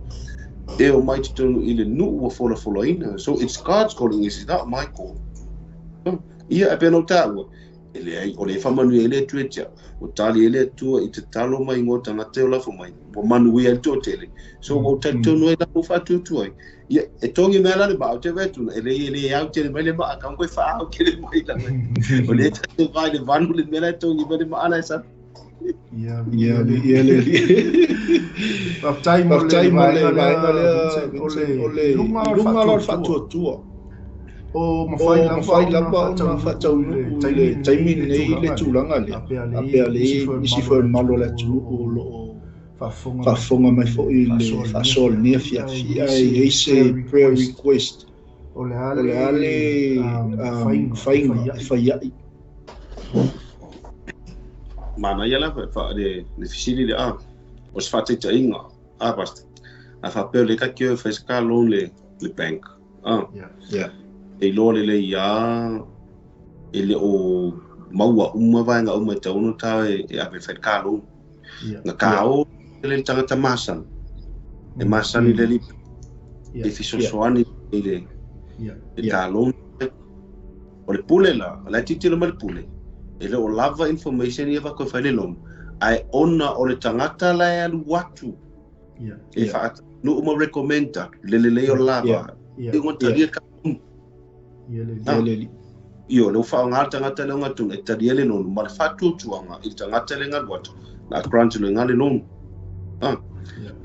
E o mai te tonu i le nuu ua fola fola ina. So it's God's calling, it's not my call. Ia e pena o tāua. E le ai, o le whamanu e le tua tia. O tali e le tua i te talo mai ngō tangata o lafo mai. O manu ia le tō tele. So o tali tonu ai la o whaatutu ai. Ia, e tongi mea la le maa o te wetuna. E le au tele mai le maa, ka koe wha au kele mai la mai. O le tate vai le vanu le mea la e tongi mai le maa la e sa. Ia, ia le. Whaptai mo le vaenga lea, o le lunga o le whaatuatua. O mawhai lapa o na whataunu le taimi nei le tūlanga lea. A pea le isi foi malo le atu o lo whaafonga mai foi le whaasol nia fia fia e ei se prayer request. O le ale whainga e whaiai. Mana ia la wha le fisili le a o se whateita inga a pasta. A whapeo le kakio whaisaka loan le bank. Yeah. E loa le ia e le o maua uma vaenga uma e tauno tā e ave whai ka loan. Nga ka o le tangata masani. E masani le lipi. E fisosoani i le ka loan. O le pule la, la titilo ma le pule. E le o lava information ia wako whai le loan. Ai ona o le tangata la e alu watu. E wha nu uma recommenda le le le o lava. E ngā ka Io, le wha ngā tangata le ngā tunu, e taria le loan, ma le whatutuanga i tangata le ngā watu, la grant le ngā le loan.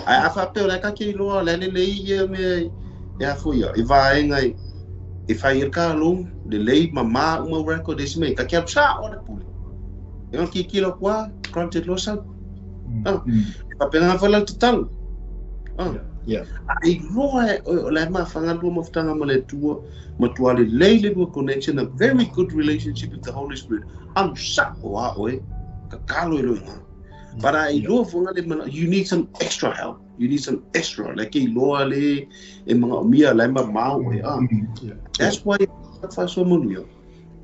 Ai a whapeo le kake i loa, le le le ia me e a fuia, i vaenga i whai i ka loan, le lei ma uma record esi mei, ka kia sa o le pule. E ngā kikilo kua, granted lo sau. E whapena ngā whala te talo. Ai loa o le mafangalua mafutanga ma le Atua, matua lelei le lua connection, a very good relationship with the Holy Spirit. Alu sa'o a oe, tatalo i lou igoa. But ai loa foga le mana, you need some extra help. You need some extra. Like e loa le e manaomia la e mamao e a. That's why faasoa manuia.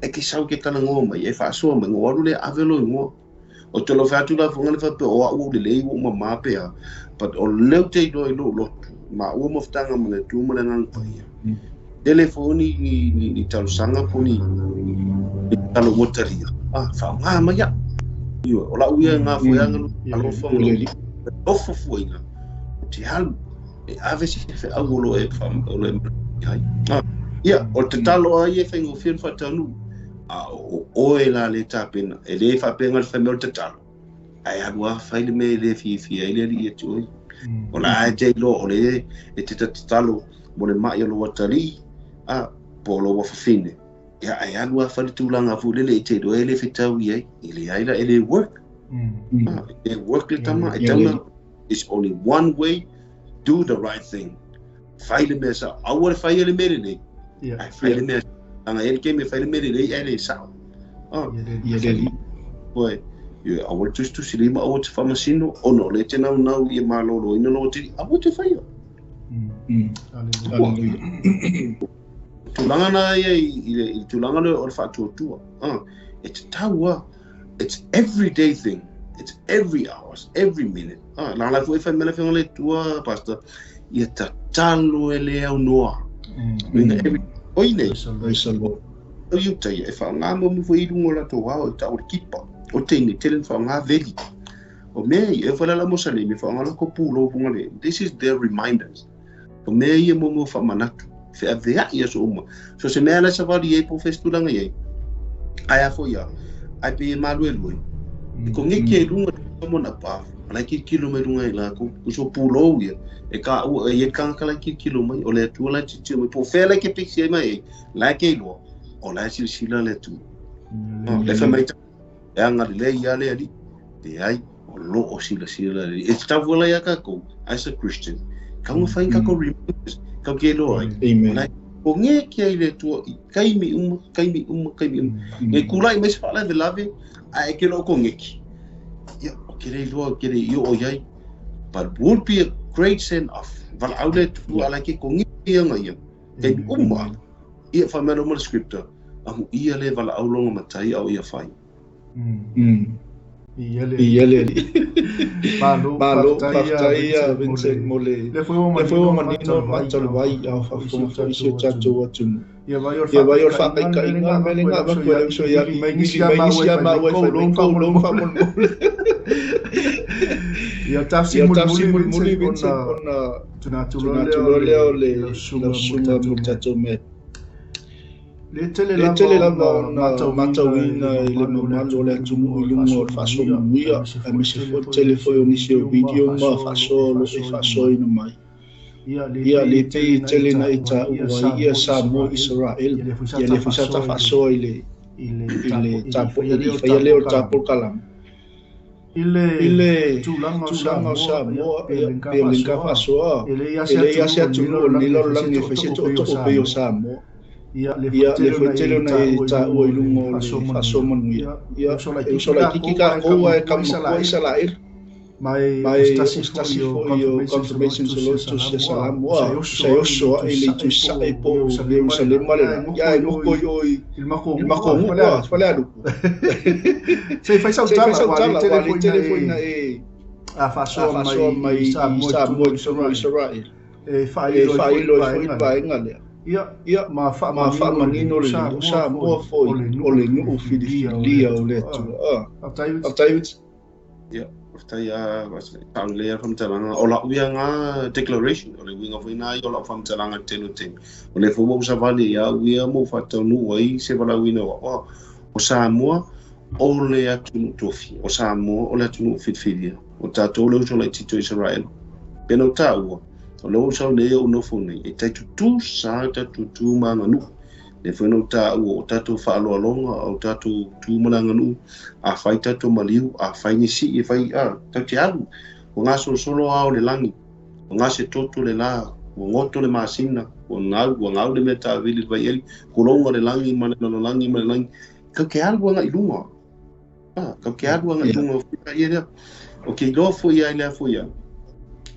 E ke sau ke talagoa mai, e faasoa mai, ngo alu le ave lo igoa. O te lo whatu la whanga le whape o au le lei o ma pea. But o leu te iloa i lou lotu, ma ua mafutanga ma le tu ma le ngang paia. Telefoni ni talosaga po ni talo ua talia. Ah, faaaoga mai au. Ioe, o lau ia ngā foeaga alofa ma le alofa fuaina. O te alu, e ave se feau o lo e o lo e ai. Ah, ia, o te talo ai e whaingofie na whaataunuu. A o oe la le tapena, e le whaapenga le whaimea o le tatalo. Ai alu a whai le mea le fiafia ai le alii ia te oe. O la ae te iloa o le e te tatalo mo le mai o lo atalii, a po o lo wafafine. Ia ai alu a whai le tūlanga fulele i te iloa e le whitau i ai. I le ai la e le work. E work le tama, e tauna. It's only one way, do the right thing. Whai le mea sa, aua le whai le mere nei. Ai whai le mea, anga e le ke me whai le mere nei, e le sao. Ia le li. Oe, ia aua le tusitusi lima, aua te whamasino, ono le te nau nau i e mālolo, ina loa te, aua te whaia. Hallelujah. Tūlanga nā ia i le tūlanga leo o le whaatuatua. E te taua, it's everyday thing. It's every hour, every minute. La la fo e whai mele whenga le tua, pastor, ia tatalo e le au noa. Ina every, oi nei. Praise the Lord. O iu tai, e wha ngā momu fo i runga la tō wao, e tau le kipa. O teine, tele wha ngā veli. O mea i, e whalala mo sale, me wha ngā lako pūlo funga le. This is their reminders. O mea i e momu wha manatu. Whea vea ia so uma. So se mea la sawari e po festulanga ia. Ai a fo ia. Ai pe e malue lue. E ko ngeke e runga mo na pa. Ala ki kilo mai runga i la ko so pūlo ia. E ka u e ka ka la ki kilo mai o le tu la ti ti mai po whea la ke piksi mai e. La ke loa. O la silsila le tu. Le wha mai e anga le ia le ali. Te ai o lo o sila sila le. E tavu la ia kako as a Christian. Ka unga whain kako reminders. Ka ke loa ai. Amen. O nge kia i le tua i kaimi uma, kaimi uma, kaimi uma. Nge kulai mai se whaalave lave, a e ke loo ko ngeki. Ia, o ke rei loa, o ke rei i o iai. But would be a great send off. Wala au le tua ala ke ko ngeki anga ia. Kaimi uma. Ia whamena uma le scripture. Ahu ia le wala au longa matai au ia whai. Ia le. Ia le. Malo, Malo, whaftaia Vincent mo le. Le fue Le fue manino matalwai au whafonga i se tatou atunu. Ia vai o Ia vai o whakaikainga mele ngā maku e so ia mai ngisi a mai mau mau e e whai mai kou long whamolmole. Ia tafsi Ia tafsi mulmuli mulmuli Vincent Vincent ona ona tunatulo tunatulo lea o lea o le le lausunga lausunga mo mo tatou mea. Le tele Le tele lava lava ona ona matauina matauina i i le le mamalu mamalu o o le le atunuu atunuu i i luga luga o o le le faasoa faasoamuia, aemaise aemaise foi foi tele tele foi foi o o nisi nisi o o video video ma ma faasoa faasoa o lo e e faasoaina mai. faasoaina mai. Ia le Ia pei le e pei tele e na e tele na e taua ai ia taua ai ia Samoa Samoa Israel. Israel. Ia le foi sa Ia le foi sa tafaasoa tafaasoa i i le le i le i tapo faia i lea o faia lea o tapo le kalama. tapo kalama. I le I le tulaga o tulaga o Samoa, ia Samoa, pe ia le pe le faasoa. faasoa. E le ia E se le ia se atunuu atunuu o o le lenei lalolagi e lalolagi e fai fai se se tootoo pei o tootoo pei o Samoa. Samoa. Ia le foi Ia le tele foi ona tele e ona e taua i taua luga i o le luga o le faasoa faasoa manuia. manuia. Ia, Ia e uso e laitiiti uso laitiiti takou ae takou ae ka ka matua matua Isaraelu. Isaraelu. Ma e Ma o se e tasi o se foi tasi o foi o confirmation sa loa confirmation sa tusi loa a tusi a Salamoa. Salamoa. O O sa sa e e oso oso ai ai le le tuisae tuisae po po Ierusalema le Ierusalema la. le Ia e la. ngoko Ia e i o ngoko i i o i i le mako i le gu'u mako a gu'u fale a alupu. fale alupu. Se i fai sau Se i fai tala, sau ua le tala, tele ua le foi na tele foi na e e a a faasoa faasoa mai mai i i Samoa i totonu Samoa o i totonu o Isaraelu. Isaraelu. E E faailo ai foi faailo le ai foi vaega le lea. vaega lea. Ia, Ia, ma ma faamanino faamanino le le o lelei o Samoa Samoa foi foi o le o nuu le nuu filifilia o le filifilia o le Atua. Atua. Ah, Faafetai Vincent. faafetai Vincent. Ia, whaftai a taulea whamtalanga. O la uia ngā declaration, o le uinga whaina i o la whamtalanga telo temi. O le fua usavali ia uia mo whataunu ai se wala uina wa. O Samoa, o le atunu tofi. O Samoa, o le atunu whitwhiria. O tātou le uso lai tito Israel. Pena o tāua, o le uso nei o nofo nei. E tai tutu sa tatu manga nu. Le whenau tāua o tātou whaaloalonga, o tātou tūmalanga nu, a whai tātou maliu, a whai nisi, e whai, a, tau te alu, o ngā solo solo ao le langi. O ngase toto le la, ua goto le masina, ua ngau le mea taavili le vaieli, kulouga le lagi ma le lalolagi ma le lagi, kau ke alu agaʻi luga. Kau ke alu agaʻi luga ia lea. O ke iloa foʻi ai lea foʻi a,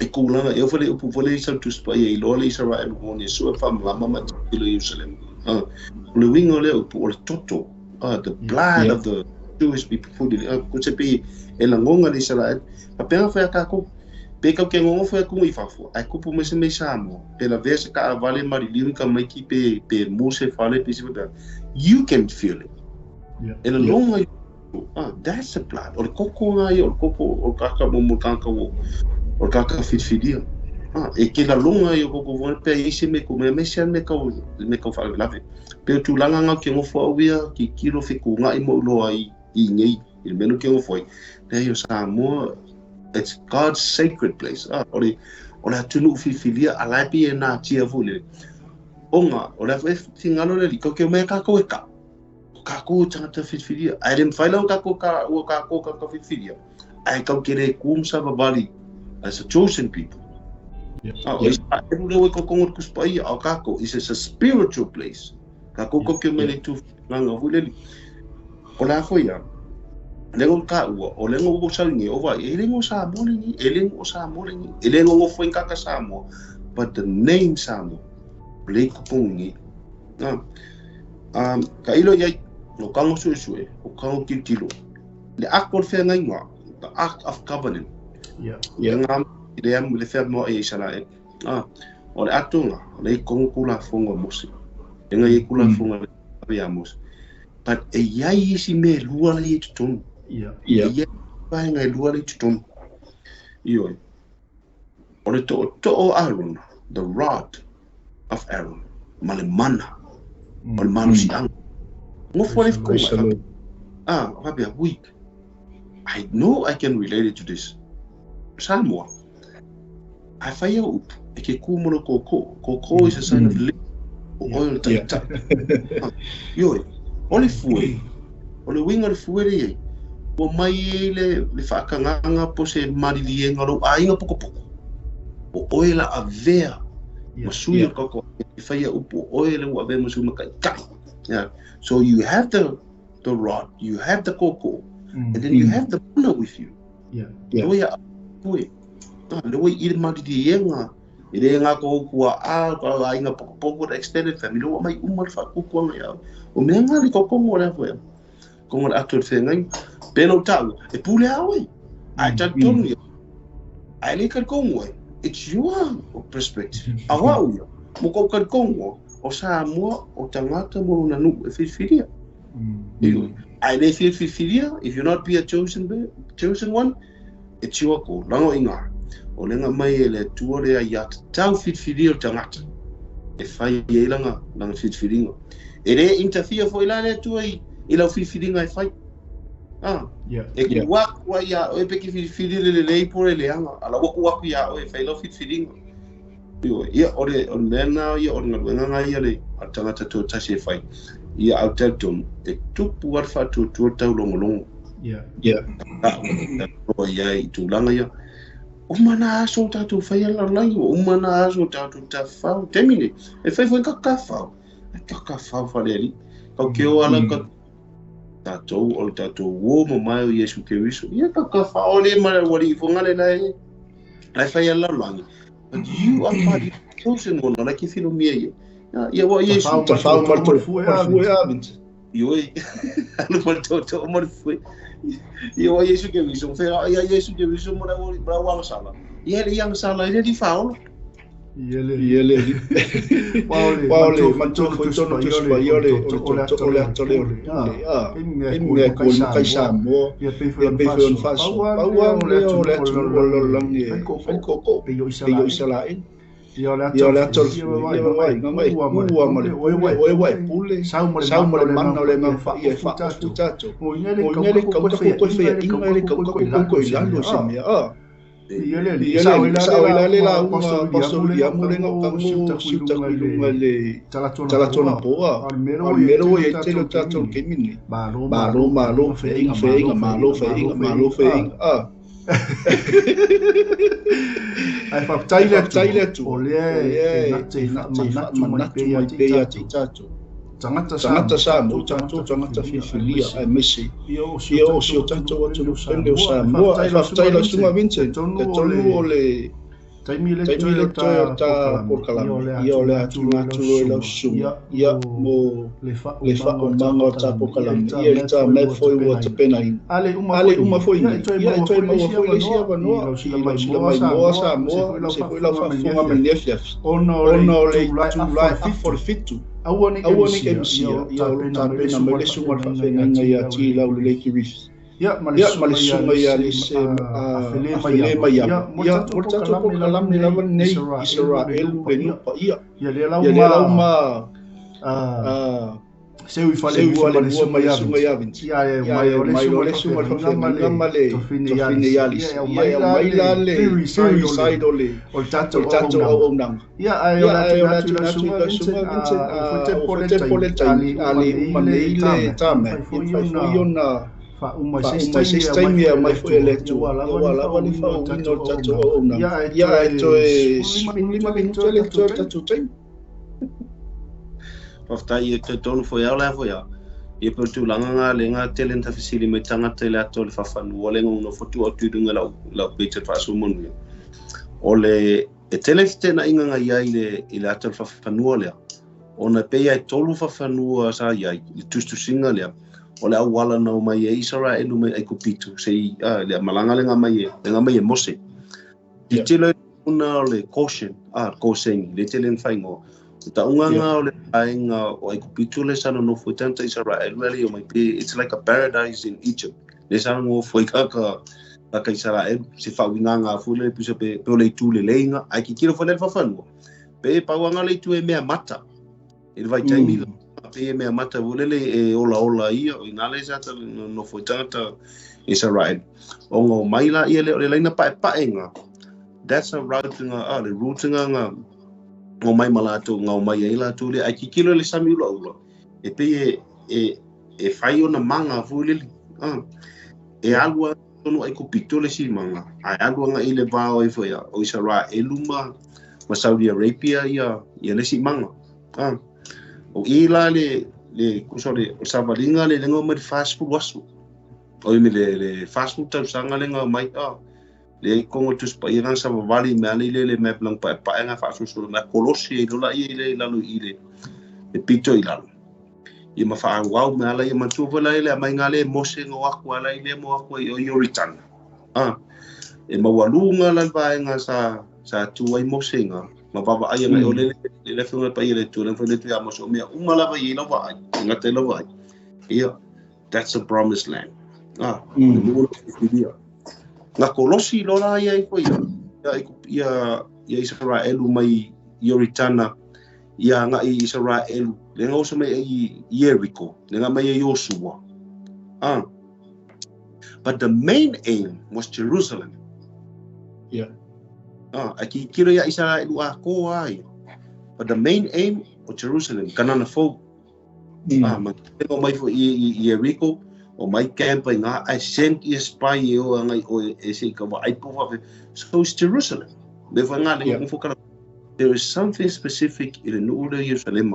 e kulaga e ofa le upu foi le isa tusi paia iloa le Isaraelu mo ni sua faamalama ma tilo Ierusalema. O le uiga o lea upu o le toto, the blood of the Jewish people put it. Ko se pe e lagoga le Isaraelu. Faapega foi a kākou. Pe kau ke ngongo foi aku i fafo. Ai kupu mai se mei Samoa. Pe la vea se ka avale mariliu i ka maiki pe muse fale pe se pe. You can feel it. E la longa that's the blood. O le koko ngā ia, o le koko o le kaka mo kaka o le kaka whitwhiria. E ke la longa i o koko vone pe i se me ko me se me kau whaalawe. Pe o tūlanga ngau ke ngofo au ia ki kilo whiku ngai mo uloa i ngei i le menu ke ngofo ai. Te o Samoa, it's God's sacred place. O le atunu whiwhiria a lai pi e nā tia fule. Onga, o le e tingalo le li, kau ke mea kākou e ka. Kākou tangata whiwhiria. Ai le mwhailau kākou ka ua kākou ka whiwhiria. Ai kau ke re kumsa vavali as a chosen people. O isa eru leo e kokongo kuspaia o kākou. It's a spiritual place. Kākou kau ke mele tu langa huleli. O la foi ia. Lengo ka ua, o lengo o saungi o vai, e lengo Samoa lengi, e lengo o Samoa lengi, e lengo ngo foi kaka Samoa. But the name Samoa, le kokongi. Ka ilo iai, o kango suesue, o kango tiltilo. Le act o le whengainga, the Ark of Covenant. Le ngā le amu le whea moa i Israel. O le atonga, o le kongo kula fonga Mose. E ngai e kula fonga le a Mose. But e iai isi me lua le i tutonu. E iai pai ngai lua le i tutonu. Ioi. O le to'o to'o Aaron, the rod of Aaron, ma le mana. O le manu si anga. Ngofo le fkonga. Wapea, weak. I know I can relate it to this. Samoa. I whai au upu. E ke kūmono kōkō. Kōkō is a sign of living. O oil tai tai. Ioi. O le fue. O le winga le fue le iei. Ua mai e le whaakanganga po se marilienga rau ainga poko poko. O oe la avea. Masui o koko. E whai au upu. O oe le ua avea masui makai kai. Yeah. So you have the rod, you have the kōkō, and then you have the mana with you. Loi a pue. Loi i le marilienga. I le ngā ko kua a, ko ainga poko poko, the extended family. Loi mai uma le whakukuanga iau. O mea ngā le kokongo le afu ea. Kongo le atu le whengai. Pēnau tāu, e pule au e. Ai tau tonu ia. Ai le karikongo e. It's your perspective. A wau ia. Mo kou karikongo, o Samoa, o tangata mo nanu e whiwhiria. Ai le whiwhiria, if you're not be a chosen one, it's your call. Lango i ngā. O lenga mai e le tua lea ia tau whiwhiria o tangata. E whai e langa whiwhiringa. E le interfere foi la le tua i lau whiwhiringa e whai. E ku waku ai a oe peke whiwhiri le lei pore le anga. Ala waku waku ia oe whai lau whiwhiringa. Ia o le mea ia o le ngaluenga ngā ia le a tangata tua tasi e whai. Ia au tau tonu, e tupu arwha tua tua tau longo longo. Ia i tūlanga ia. O mana aso tātou whai ala lai, o mana aso tātou tā whau. Temine, e whai whai ka whau. E ka whau whare ali. Kau ke o ala ka tātou, o le tātou wō ma mai o Yesu Keriso. Ia ka whau le mara wari i whangale lai. Lai whai ala langi. But you are part of the chosen one, like if you know me. Ia wa Yesu. Ta whau ma le fue a. Ioi. Alu ma le toto ma le fue. Ia wa Yesu Keriso. Ia Yesu Keriso mo la wanga sala. Ia le yang sala ile di faolo. Iele. Paole, manto tono tuspa iole, o le atole ole. E mea ko kai Samoa, ia pe foi faso. Paua le o le atu o le langi. Fai koko, pe yo Israel. Ia le atole ia mai, ngai ua ma le oe wai pule, sau ma le mana o le ngā ia fa tato. O ngele kau ko fe inga le kau ko i lalo se mea. Ia le le la unga paso ia mulenga kango siuta kuilunga le talatona poa. O mero ia telo tato kemini. Malo malo feinga feinga malo feinga malo feinga. Ai faafetai le Atua o lea e na te faamanatu mai pea ia te i tatou tagata Samoa, tatou tagata filifilia, aemaise ia o si o tatou atunuu pele o Samoa. Ae faafetai lau Susuga Vincent, talitonu o le taimi le toe o ta polokalame, ia o le a tuuina atu loa i lau susuga, ia mo le faaumaga o ta polokalame, ia i le ta mea foi ua tapenaina. A le uma foi nei, ia e toe maua foi le isi avanoa i lau sila maimoa Samoa, se foi lau faafofoga mai lenei afiafi, ona o le itula e afa o le 7, aua ne i misia, ia o lo o tapena mai le susuga o le faafeagaiga ia T. Laulelei Kirifi. Ia, ma le susuga ia Lise Afele Maiava. Ia, mo le tatou polokalame lava lenei, Isaraelu le nuu paia. Ia lea lau ma seu i falelua ma le susuga ia Vinci. Ia, mai o le susuga o le faafeagaiga ma le tofine ia Lise. Ia, aumai la le suicide o le tatou auaunaga. Ia, ae o le a tuuina atu i lau susuga Vincent, o foi te po le taimi, a le uma nei le tama, e mafai foi ona faauma i se isi taimi e aumai foi e le Atua, ua lava le faauuina o le tatou auaunaga. Ia, ae toe 15 minute le toe o le tatou taimi. Faafetai e talitonu foi au la foi a. Ia pe o le tulaga nga le nga tele na tafesili mai tagata i le ata o le fafanua le nonofo atu atu i luga i lau page o le faasoa manuia. O le e tele fetenaiga nga iai i le ata o le fafanua lea. Ona e pei e tolu fafanua sa iai i le tusitusiga lea. O le auala na omai ai Isaraelu mai Aikupito se i le malaga le nga mai e Mose. Tilotilo i luna o le Goshen, Goseni, le tele na whaingoa. O taunga nga o le vaenga o Aikupito le sa nonofo i tagata Isaraelu le o mai pe it's like a paradise in Egypt. Le sa nonofo i kaka kaka Isaraelu se whauinga fu le pusa pe pe o le itu le leinga ai ki kilo fo le whawhanua. Pe pauanga le itu e mea mata. I le vaitaimi pe e mea mata vulele e ola ola ia o ina le sa nonofo i tagata Israel. O ngā mai la ia le o le laina pae paenga. That's a route nga le route nga nga o mai ma latou nga o mai ai latou le ai kikilo le sami ula ula. E pe e whai ona manga vulele. E alua tonu ai ko pito le si manga. Ai alua nga i le vao i foi o Israel ma Saudi Arabia ia ia le si manga. O i la le kusa le o savalinga le lenga mai fast food wasu. O i me le fast food tausaga lenga mai le kongo tus pa ia sa vali me ale le me lang pa pa nga fa so me kolosi i lola i le lalo i le pito i lalo. I ma fa wau me ala i ma tu vola ile mai ngale mose ngo aku ala ile mo aku i o Yoritana. E maualuga la vaega sa tu ai mose nga ma vava ai nga o le le fenga pa ile tu le le tu ya mose o mea uma lava i lau vaai ngata i lau vaai. Ia, that's a promised land. Le mo le nga kolosi lola ia i ko ia ia ia Israelu mai Yoritana ia nga i Israelu le nga osa mai i Jericho le nga mai i Joshua. But the main aim was Jerusalem. Yeah. A ki kiro ia Israelu a ko ai. But the main aim was Jerusalem, kanana fo. Ma te mai fo i Jericho o mai camp i ngā I sent i spy e o ngai o e se ka wa ai po fa. So it's Jerusalem. Le fa ngā le fo kala. There is something specific i le nuu le Jerusalem.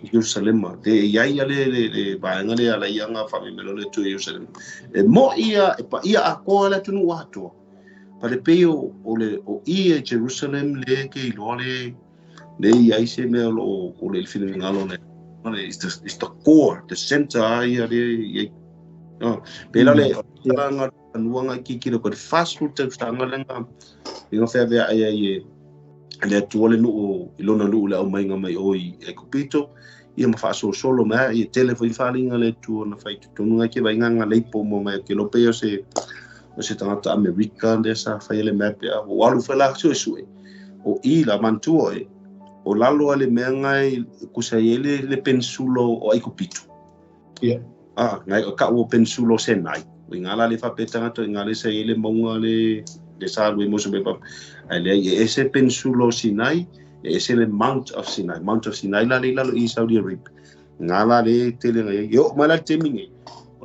Jerusalem. Te iai le le vaenga le ala ia ngā whame melo le tu Jerusalem. E mo ia e pa ia a koa le tunu atua. Pa le pei o le o i e Jerusalem le ke i loa le iai se mea o le whina le. It's the core, the center ia le ia. Pela le nga nuanga ki ki ko fast food te tanga le nga nga fa vea ai ai le tu le nu i lona nu le au mai nga mai oi e kopito ia ma fa so solo ma ia tele foi falinga le tu na fai tu nga ke vai nga le po mo mai ke lo pe se o se tangata Amerika le sa fai le map ia o alu fa la su su o i la mantua e o lalo ale mea ngai kusa i le le pensulo o ai kopito. Yeah. Ngai o ka o pensulo senai. O ngala le fa petanga to ngale sa ile maunga le le sa le mo se pa. Ai le ese pensulo Sinai, ese le Mount of Sinai, Mount of Sinai la le lalo i Saudi Arabia. Ngala le tele ngai yo mala te minge.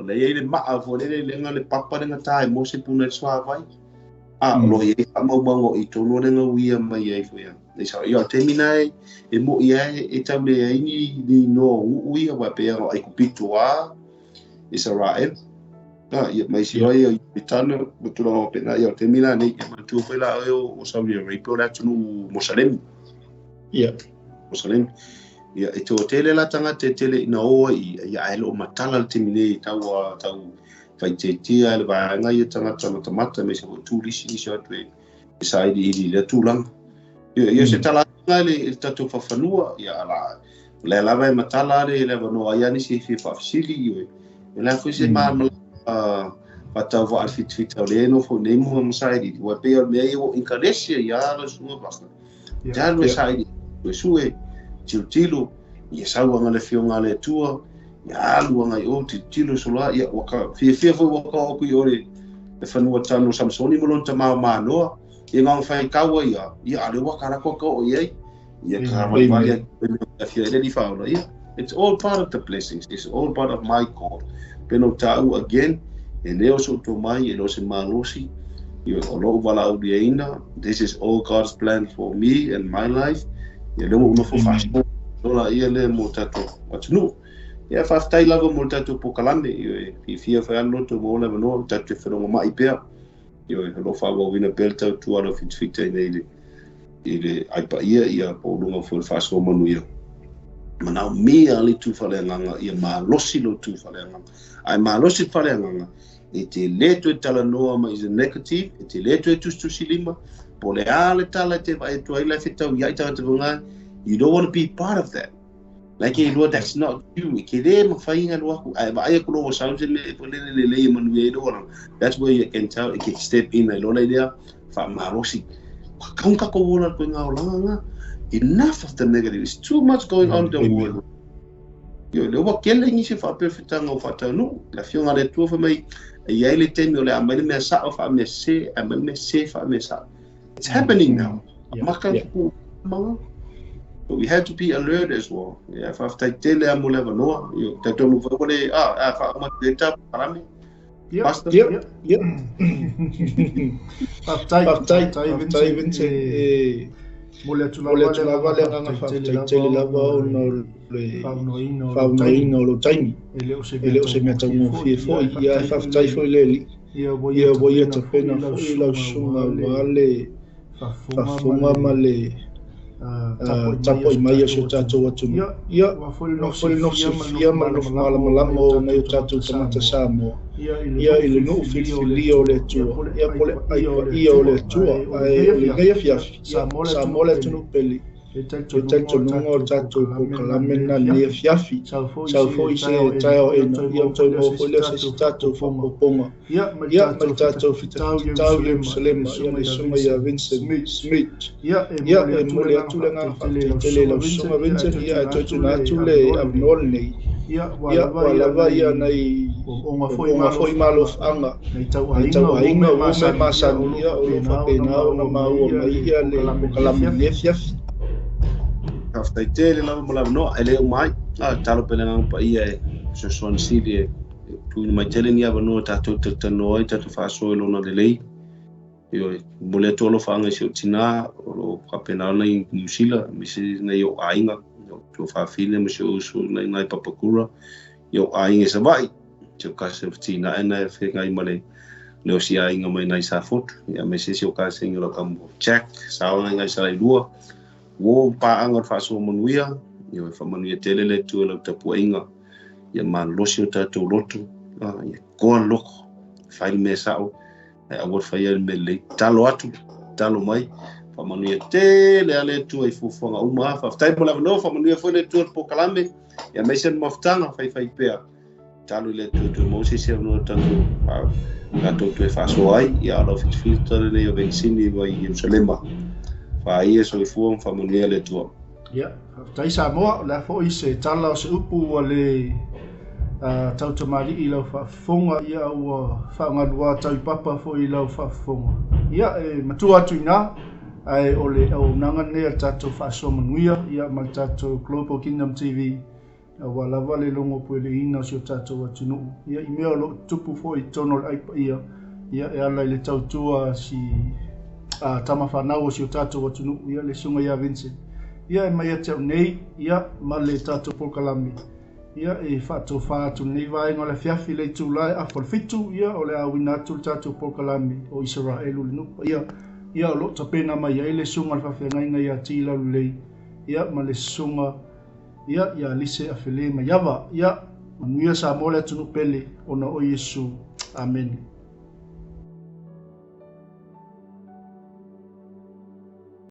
O le iai le maa fo le le nga le papa le ngata e mo se puna le suavai. A o lo iai faamaumauga o i tonu o le gauia mai ai foi ia. Ia o taimi na e mo'i ai e tau leai ni ni igoa o nuu ia aua e pei ona o Aikupito a Isaraelu. A ia ma isi ai o Ioritana ma tulaga faapena. Ia o le taimi la nei, ia manatua foi la oe o Saudi Arabia o le atunuu Mosalemi. Ia. Mosalemi. Ia e toatele la tagata e tele ina o ai i ia ae le o matala le taimi nei tau tau faaitiitia e le vaega ia tagata matamata aemaise foi turisi nisi o atu e sailiili i lea tulaga. Ia, ia se tala atu i le tatou fafanua, ia ala, o lea lava e matala le le avanoa ai nisi e fia faafesili, ia, o le a foi se malamalama faatauvaa le fitafita o lea e nofo nei mua ma sailiili, aua e pei o le mea ia ua inkaresia ia lau susuga Pastor. Te alu e sailiili, suesue, tilotilo, ia sau aga le Afioga a le Atua, ia alu aga i o, tilotilo solo ia ua ka fiafia foi ua ka oo atu i o le fanua tanu o Samsoni ma lona tama o Manoa, ia na ona faitau ai ia, ia a le ua ka lako ka oo i ai, ia ka valivali ai mea fia i le Alii Faaola, ia it's all part of the blessings, it's all part of my God. Peno tāu again, e le o se tomai, e le o se malosi, ia o lou valaauliaina, this is all God's plan for me and my life, ia lea ua ou nofo faasoa la ia lea mo tatou atunuu. Ia faafetai lava mo le tatou polokalame, ia e fiafia foi lava le loto maua le avanoa, tatou te felogama'i pea, ia o lo o faaauauina pea le tautua a lau fitafita i nei i le ai paia ia po o luga foi o le faasoa manuia. Manaomia le itu faaleagaga ia malosi lo itu faaleagaga. Ae malosi le faaleagaga, e te le toe talanoa mai i se negative, e te le toe tusitusi lima, po o le a le tala e te vaai atu ai la e fetauia'i tagata fagae, you don't want to be part of that. Like e lua, that's not you. E ke le mawhai ngā lua aku. Ae vaai aku lo sau se me po le le le le manu e lo. That's where you can tell, it can step in e lola i lea, whaamalosi. Kaung ka ko wola koe ngā olanga ngā. Enough of the negative. It's too much going on in the world. Io, le ua kele nisi whaapewhitanga o whaataunu. Le afioga a le Atua fai mai, e iai le taimi o le a mai le mea sao whaamea se, a mai le mea se whaamea sao. It's happening now. Maka ku manga. But we have to be alert as well. Yeah, whaafetai tele a mo le avanoa. Io, tatou nu wha le, a, whaamatu e tā parame. Yep. Pastor? Yep, yep. Faafetai, Faafetai, faafetai, faafetai Vincent. Vincent. E E momoli atu momoli lava atu le lava le agaga agaga faafetai faafetai tele tele lava lava ona ona o o le le faaunoaina o lou taimi. faaunoaina o lou taimi. E le o se E mea le o se mea taugofie taugofie foi, foi, ia e ia e faafetai foi faafetai le foi le Alii. Ia ua ia Ia ua ia tapena foi tapena lau foi lau susuga susuga aua le aua le faafofoga ma faafofoga le ma le tapuai tapuai mai mai o o si si o o tatou tatou atunuu. atunuu. Ia, Ia, ua foi le ua nofo foi le nofo silafia ma le silafia nofo ma le nofo malamalama o malamalama nai o o nai o tatou tatou tagata tagata Samoa. Samoa. Ia i le Ia nuu i le nuu filifilia o le filifilia o le Atua. Ia Atua. po o le Ia ai po o le ai paia o le paia o le Atua, Atua, ae o ae lenei o lenei afiafi, ia afiafi. Ia, Samoa le Samoa atunuu le pele. atunuu pele. E E talitonuga o le talitonuga o le tatou tatou polokalame lena polokalame i lenei lena i lenei afiafi. afiafi. Sau foi Sau se foi se taeao ena, taeao ia ena, toe ia maua foi toe lea o maua se foi isi lea o se isi tatou tatou faaopoopoga. faaopoopoga. Ia, ma le Ia, ma tatou le tatou fitafitau fitafitau Ierusalema, ia le Ierusalema, ia susuga le ia susuga ia Vincent Vincent Smith. Smith. Ia, e Ia, momoli e atu le momoli agaga atu le agaga faafetai tele i faafetai lau tele i susuga lau Vincent, susuga ia ae Vincent, toe ia ae tuuina toe atu tuuina le atu le avanoa lenei. avanoa lenei. Ia, ua Ia, lava ua ia lava nai ia nai omooga foi omooga ma foi ma alofaaga, alofaaga, nai nai tauaiga ua tauaiga ume ua ume masani, ia o masani, lo o ia o lo o faapena ona faapena ona maua mai maua ia mai le ia le polokalame i lenei polokalame i afiafi. lenei afiafi. Faafetai tele lava mo le avanoa, e le uma ai. A, talo pele agaga paia e fesoasoani sili e tuuina mai tele ni avanoa tatou talatalanoa ai, tatou faasoa i lona lelei. Ioe, momoli atu alofaaga i si ou tinā o lo o faapena ona i Niu Sila, aemaise nai ou aiga, o tuafafine ma si ou uso nai nai Papakura, i ou aiga i Savaii, si ou kasi o fetinae na e feagai ma le le o si aiga mai nai Safotu, ia aemaise si ou kasegi o lau kamu Jack, saoga ngai Salailua, ua paaga o le faasoa manuia, ioe, faamanuia tele le Atua i lau tapuaiga, ia malolosi o tatou loto, ia toa le loko, fai le mea sao, ae aua le faia le mea lelei, talo atu, talo mai, faamanuia tele a le Atua i fuafuaga uma. Faafetai mo le avanoa, faamanuia foi le Atua i le polokalame, ia aemaise le mafutaga, faifai pea, talo i le Atua toe maua se isi avanoa tatou tatou toe faasoa ai, ia o lau fitafita lenei o Venisini mai Ierusalema. Faia soifua ma faamanuia le Atua. Ia, faafetai Samoa, o le a foi se tala o se upu ua le tautamalii i lau faafofoga, ia ua faagaluā tau i papa foi i lau faafofoga. Ia, e matua atu i ina, ae o le auaunaga lenei a le tatou faasoa manuia, ia ma le tatou Global Kingdom TV Aua lava le logo pueleina o si o tatou atunuu, ia i mea o lo o tutupu foi i totonu o le ai paia, ia e ala i le tautua a si a tama fanau o si o tatou atunuu, ia le Susuga ia Vincent. Ia e mai ia te au nei, ia ma le tatou polokalame, ia e faatofa atu lenei vaega o le afiafi i le itula e afa o le 7, ia o le a auina atu le tatou polokalame o Isaraelu le nuu paia, ia o lo o tapena mai ai le Susuga i le Faafeagaiga ia T Lalulei, ia ma le Susuga ia ia Lise Afele Maiava. Ia manuia Samoa le atunuu pele ona o Iesu. Amene.